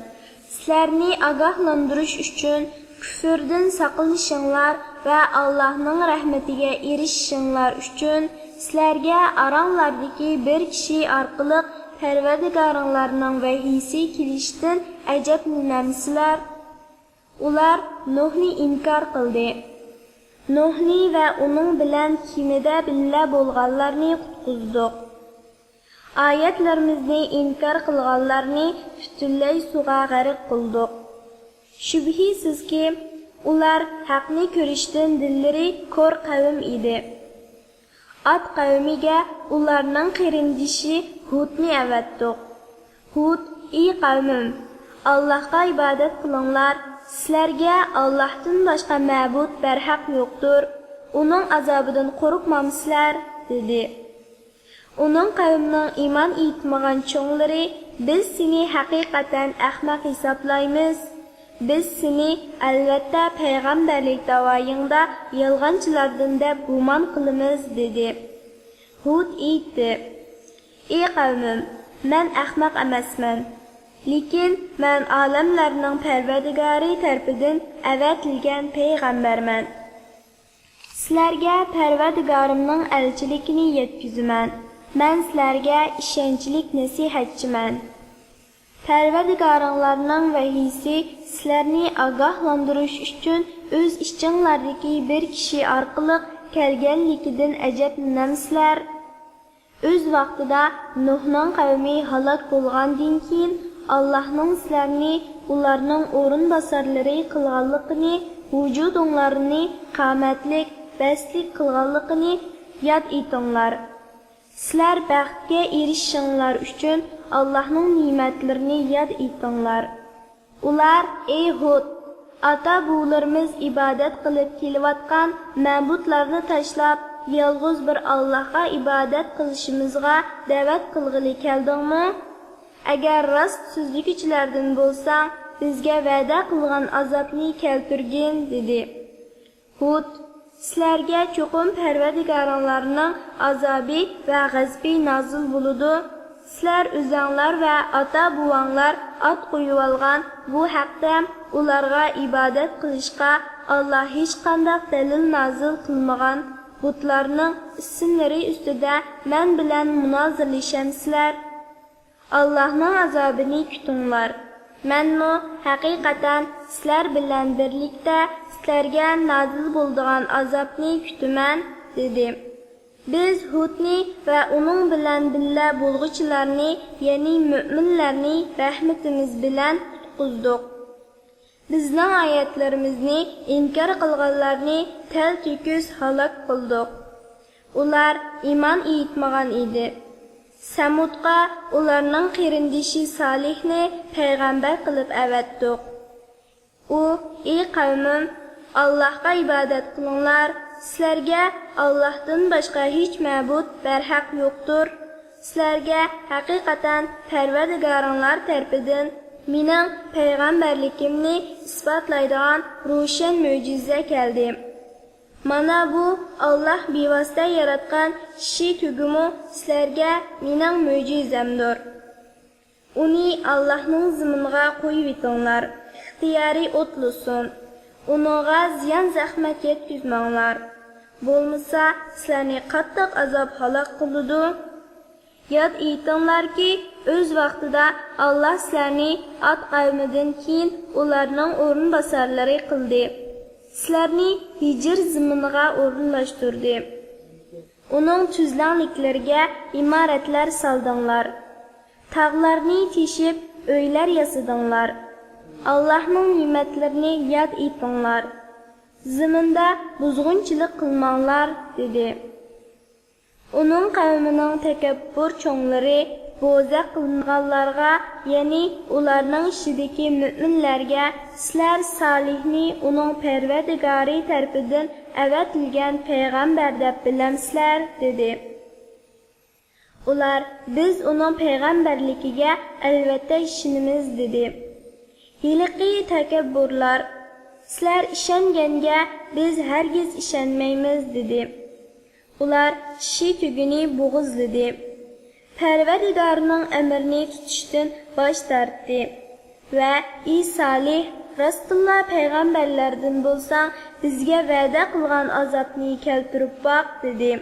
سىلەرنى ئاگاھلاندۇرۇش ئۈچۈن، كۈفۈردىن ساقلىنىشىڭلار ۋە ئاللاھنىڭ رەھمىتىگە ئېرىشىشىڭلار ئۈچۈن، سىلەرگە ئاراڭلاردىكى بىر كىشى ئارقىلىق پەرۋەردىگارىڭلارنىڭ ۋەھىيسى كېلىشىدىن ئەجەبلىنەمسىلەر؟ ئۇلار نۇھنى ئىنكار قىلدى. نۇھنى ۋە ئۇنىڭ بىلەن كېمىدە بىللە بولغانلارنى قۇتقۇزدۇق. ئايەتلىرىمىزنى ئىنكار قىلغانلارنى پۈتۈنلەي سۇغا غەرق قىلدۇق. شۈبھىسىزكى، ئۇلار ھەقنى كۆرۈشتىن دىللىرى كور قەۋم ئىدى. ئاد قەۋمىگە ئۇلارنىڭ قېرىندىشى ھۇدنى ئەۋەتتۇق. ھۇد: ئى قەۋمىم، ئاللاھقا ئىبادەت قىلىڭلار، سىلەرگە ئاللاھتىن باشقا مەبۇد بەرھەق يوقتۇر، ئۇنىڭ ئازابىدىن قورقمامسىلەر؟ دېدى. ئۇنىڭ قەۋمىنىڭ ئىمان ئېيتمىغان چوڭلىرى: بىز سېنى ھەقىقەتەن ئەخمەق ھېسابلايمىز. بىز سېنى، ئەلۋەتتە، پەيغەمبەرلىك داۋايىڭدا يالغانچىلاردىن دەپ گۇمان قىلىمىز، دېدى. ھۇد ئېيتتى: ئى قەۋمىم، مەن ئەخمەق ئەمەسمەن، لېكىن مەن ئالەملەرنىڭ پەرۋەردىگارى تەرىپىدىن ئەۋەتىلگەن پەيغەمبەرمەن. سىلەرگە پەرۋەردىگارىمنىڭ ئەلچىلىكىنى يەتكۈزىمەن. مەن سىلەرگە ئىشەنچلىك نەسىھەتچىمەن. پەرۋەردىگارىڭلارنىڭ ۋەھىيسى سىلەرنى ئاگاھلاندۇرۇش ئۈچۈن ئۆز ئىچىڭلاردىكى بىر كىشى ئارقىلىق كەلگەنلىكىدىن ئەجەبلىنەمسىلەر؟ ئۆز ۋاقتىدا نۇھنىڭ قەۋمى ھالاك بولغاندىن كېيىن، ئاللاھنىڭ سىلەرنى ئۇلارنىڭ ئورۇنباسارلىرى قىلغانلىقىنى، ۋۇجۇدۇڭلارنى قامەتلىك، بەستلىك قىلغانلىقىنى ياد ئېتىڭلار. سىلەر بەختكە ئېرىشىشىڭلار ئۈچۈن ئاللاھنىڭ نېمەتلىرىنى ياد ئېتىڭلار. ئۇلار: ئەي ھۇد، ئاتا-بوۋىلىرىمىز ئىبادەت قىلىپ كېلىۋاتقان مەبۇدلارنى تاشلاپ، يالغۇز بىر ئاللاھقا ئىبادەت قىلىشىمىزغا دەۋەت قىلغىلى كەلدىڭمۇ؟ ئەگەر راست سۆزلىگۈچىلەردىن بولساڭ، بىزگە ۋەدە قىلغان ئازابنى كەلتۈرگىن، دېدى. ھۇد: سىلەرگە چوقۇم پەرۋەردىگارىڭلارنىڭ ئازابى ۋە غەزىپى نازىل بولىدۇ. سىلەر ئۆزەڭلار ۋە ئاتا-بوۋاڭلار ئات قويۇۋالغان بۇ ھەقتە ئۇلارغا ئىبادەت قىلىشقا ئاللا ھېچقانداق دەلىل نازىل قىلمىغان بۇتلارنىڭ ئىسىملىرى ئۈستىدە مەن بىلەن مۇنازىرىلىشەمسىلەر؟ ئاللاھنىڭ ئازابىنى كۈتۈڭلار. مەنمۇ ھەقىقەتەن سىلەر بىلەن بىرلىكتە سىلەرگە نازىل بولىدىغان ئازابنى كۈتىمەن، دېدى. بىز ھۇدنى ۋە ئۇنىڭ بىلەن بىللە بولغۇچىلارنى، يەنى مۆمىنلەرنى رەھمىتىمىز بىلەن قۇتقۇزدۇق. بىزنىڭ ئايەتلىرىمىزنى ئىنكار قىلغانلارنى تەلتۆكۈس ھالاك قىلدۇق. ئۇلار ئىمان ئېيتمىغان ئىدى. سەمۇدقا ئۇلارنىڭ قېرىندىشى سالىھنى پەيغەمبەر قىلىپ ئەۋەتتۇق. ئۇ: ئى قەۋمىم، ئاللاھقا ئىبادەت قىلىڭلار، سىلەرگە ئاللاھتىن باشقا ھېچ مەبۇد بەرھەق يوقتۇر. سىلەرگە ھەقىقەتەن پەرۋەردىگارىڭلار تەرىپىدىن مېنىڭ پەيغەمبەرلىكىمنى ئىسپاتلايدىغان روشەن مۆجىزە كەلدى. مانا بۇ، ئاللاھ بىۋاسىتە ياراتقان كىشى تۈگىمۇ سىلەرگە مېنىڭ مۆجىزەمدۇر. ئۇنى ئاللاھنىڭ زېمىنىغا قويۇۋېتىڭلار، ئىختىيارى ئوتلىسۇن. ئۇنىڭغا زىيان-زەخمەت يەتكۈزمەڭلار. بولمىسا، سىلەرنى قاتتىق ئازاب ھالاك قىلىدۇ. ياد ئېتىڭلاركى، ئۆز ۋاقتىدا ئاللاھ سىلەرنى ئاد قەۋمىدىن كېيىن ئۇلارنىڭ ئورۇنباسارلىرى قىلدى. سىلەرنى ھىجىر زېمىنىغا ئورۇنلاشتۇردى. ئۇنىڭ تۈزلەڭلىكلىرىگە ئىمارەتلەر سالدىڭلار. تاغلارنى تېشىپ، ئۆيلەر ياسىدىڭلار. ئاللاھنىڭ نېمەتلىرىنى ياد ئېتىڭلار. زېمىندا بۇزغۇنچىلىق قىلماڭلار، دېدى. ئۇنىڭ قەۋمىنىڭ تەكەببۇر چوڭلىرى بوزەك قىلىنغانلارغا، يەنى ئۇلارنىڭ ئىچىدىكى مۆمىنلەرگە، سىلەر سالىھنى ئۇنىڭ پەرۋەردىگارى تەرىپىدىن ئەۋەتىلگەن پەيغەمبەر دەپ بىلەمسىلەر؟ دېدى. ئۇلار: بىز ئۇنىڭ پەيغەمبەرلىكىگە ئەلۋەتتە ئىشىنىمىز، دېدى. ھېلىقى تەكەببۇرلار: سىلەر ئىشەنگەنگە بىز ھەرگىز ئىشەنمەيمىز، دېدى. ئۇلار كىشى تۈگىنى بوغۇزلىدى. پەرۋەردىگارنىڭ ئەمرىنى تۇتۇشتىن باش تارتتى ۋە: «ئى سالىھ، راستتىنلا پەيغەمبەرلەردىن بولساڭ، بىزگە ۋەدە قىلغان ئازابنى كەلتۈرۈپ باق» دېدى.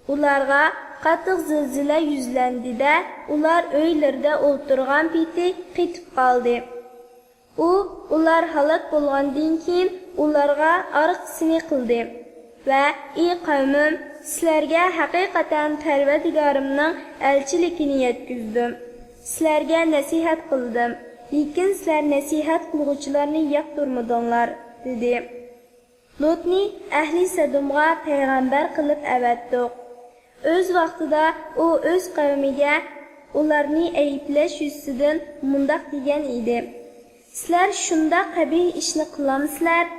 ئۇلارغا قاتتىق زىلزىلە يۈزلەندى-دە، ئۇلار ئۆيلىرىدە ئولتۇرغان پېتى قېتىپ قالدى. ئۇ ئۇلار ھالاك بولغاندىن كېيىن ئۇلارغا ئارقىسىنى قىلدى ۋە: «ئى قەۋمىم، سىلەرگە ھەقىقەتەن پەرۋەردىگارىمنىڭ ئەلچىلىكىنى يەتكۈزدۈم. سىلەرگە نەسىھەت قىلدىم، لېكىن سىلەر نەسىھەت قىلغۇچىلارنى ياقتۇرمىدىڭلار» دېدى. لوتنى ئەھلى سەدۇمغا پەيغەمبەر قىلىپ ئەۋەتتۇق. ئۆز ۋاقتىدا ئۇ ئۆز قەۋمىگە ئۇلارنى ئەيىبلەش يۈزىسىدىن مۇنداق دېگەن ئىدى: «سىلەر شۇنداق قەبىھ ئىشنى قىلامسىلەر؟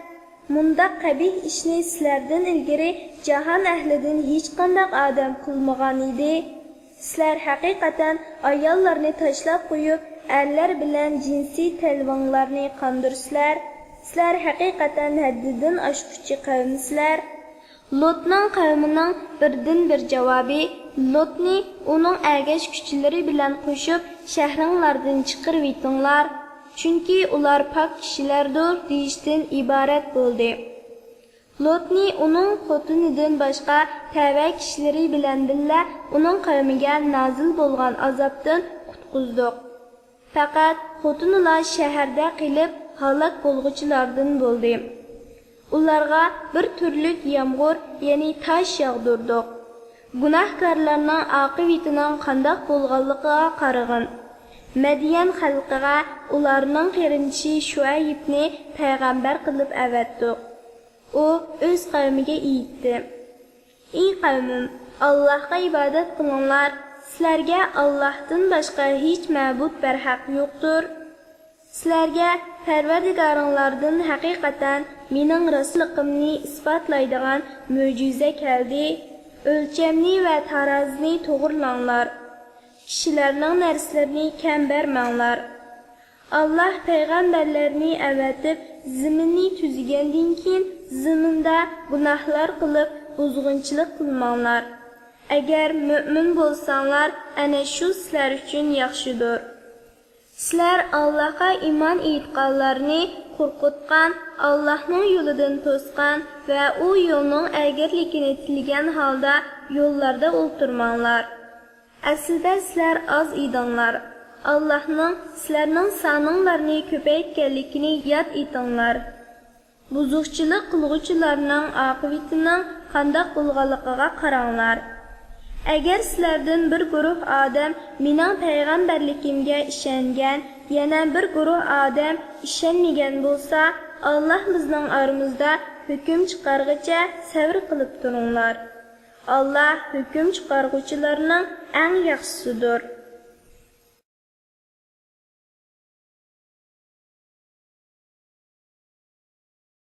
مۇنداق قەبىھ ئىشنى سىلەردىن ئىلگىرى جاھان ئەھلىدىن ھېچقانداق ئادەم قىلمىغانىدى. سىلەر ھەقىقەتەن ئاياللارنى تاشلاپ قويۇپ، ئەرلەر بىلەن جىنسىي تەلۋىڭلارنى قاندۇرىسىلەر. سىلەر ھەقىقەتەن ھەددىدىن ئاشقۇچى قەۋمسىلەر.» لوتنىڭ قەۋمىنىڭ بىردىنبىر جاۋابى: «لوتنى ئۇنىڭ ئەگەشكۈچىلىرى بىلەن قوشۇپ، شەھىرىڭلاردىن چىقىرىۋېتىڭلار، چۈنكى ئۇلار پاك كىشىلەردۇر» دېيىشتىن ئىبارەت بولدى. لوتنى ئۇنىڭ خوتۇنىدىن باشقا تەۋە كىشىلىرى بىلەن بىللە ئۇنىڭ قەۋمىگە نازىل بولغان ئازابتىن قۇتقۇزدۇق. پەقەت خوتۇنىلا شەھەردە قېلىپ ھالاك بولغۇچىلاردىن بولدى. ئۇلارغا بىر تۈرلۈك يامغۇر، يەنى تاش ياغدۇردۇق. گۇناھكارلارنىڭ ئاقىۋىتىنىڭ قانداق بولغانلىقىغا قارىغىن. مەديەن خەلقىگە ئۇلارنىڭ قېرىندىشى شۇئەيبنى پەيغەمبەر قىلىپ ئەۋەتتۇق. ئۇ ئۆز قەۋمىگە ئېيتتى: «ئى قەۋمىم، ئاللاھقا ئىبادەت قىلىڭلار، سىلەرگە ئاللاھتىن باشقا ھېچ مەبۇد بەرھەق يوقتۇر. سىلەرگە پەرۋەردىگارىڭلاردىن ھەقىقەتەن مېنىڭ رەسۇللۇقۇمنى ئىسپاتلايدىغان مۆجىزە كەلدى. ئۆلچەمنى ۋە تارازىنى توغرىلاڭلار. كىشىلەرنىڭ نەرسىلىرىنى كەم بەرمەڭلار. ئاللاھ پەيغەمبەرلەرنى ئەۋەتىپ، زېمىننى تۈزىگەندىن كېيىن، زېمىندا گۇناھلار قىلىپ، بۇزغۇنچىلىق قىلماڭلار. ئەگەر مۆمىن بولساڭلار، ئەنە شۇ سىلەر ئۈچۈن ياخشىدۇر. سىلەر ئاللاھقا ئىمان ئېيتقانلارنى قورقۇتقان، ئاللاھنىڭ يولىدىن توسقان ۋە ئۇ يولنىڭ ئەگىرلىكىنى تىلىگەن ھالدا يوللاردا ئولتۇرماڭلار. ئەسلىدە سىلەر ئاز ئىدىڭلار. ئاللاھنىڭ سىلەرنىڭ سانىڭلارنى كۆپەيتكەنلىكىنى ياد ئېتىڭلار. بۇزۇقچىلىق قىلغۇچىلارنىڭ ئاقىۋىتىنىڭ قانداق بولغانلىقىغا قاراڭلار. ئەگەر سىلەردىن بىر گۇرۇھ ئادەم مېنىڭ پەيغەمبەرلىكىمگە ئىشەنگەن، يەنە بىر گۇرۇھ ئادەم ئىشەنمىگەن بولسا، ئاللاھ بىزنىڭ ئارىمىزدا ھۆكۈم چىقارغىچە سەۋر قىلىپ تۇرۇڭلار. ئاللاھ ھۆكۈم چىقارغۇچىلارنىڭ ئەڭ ياخشىسىدۇر.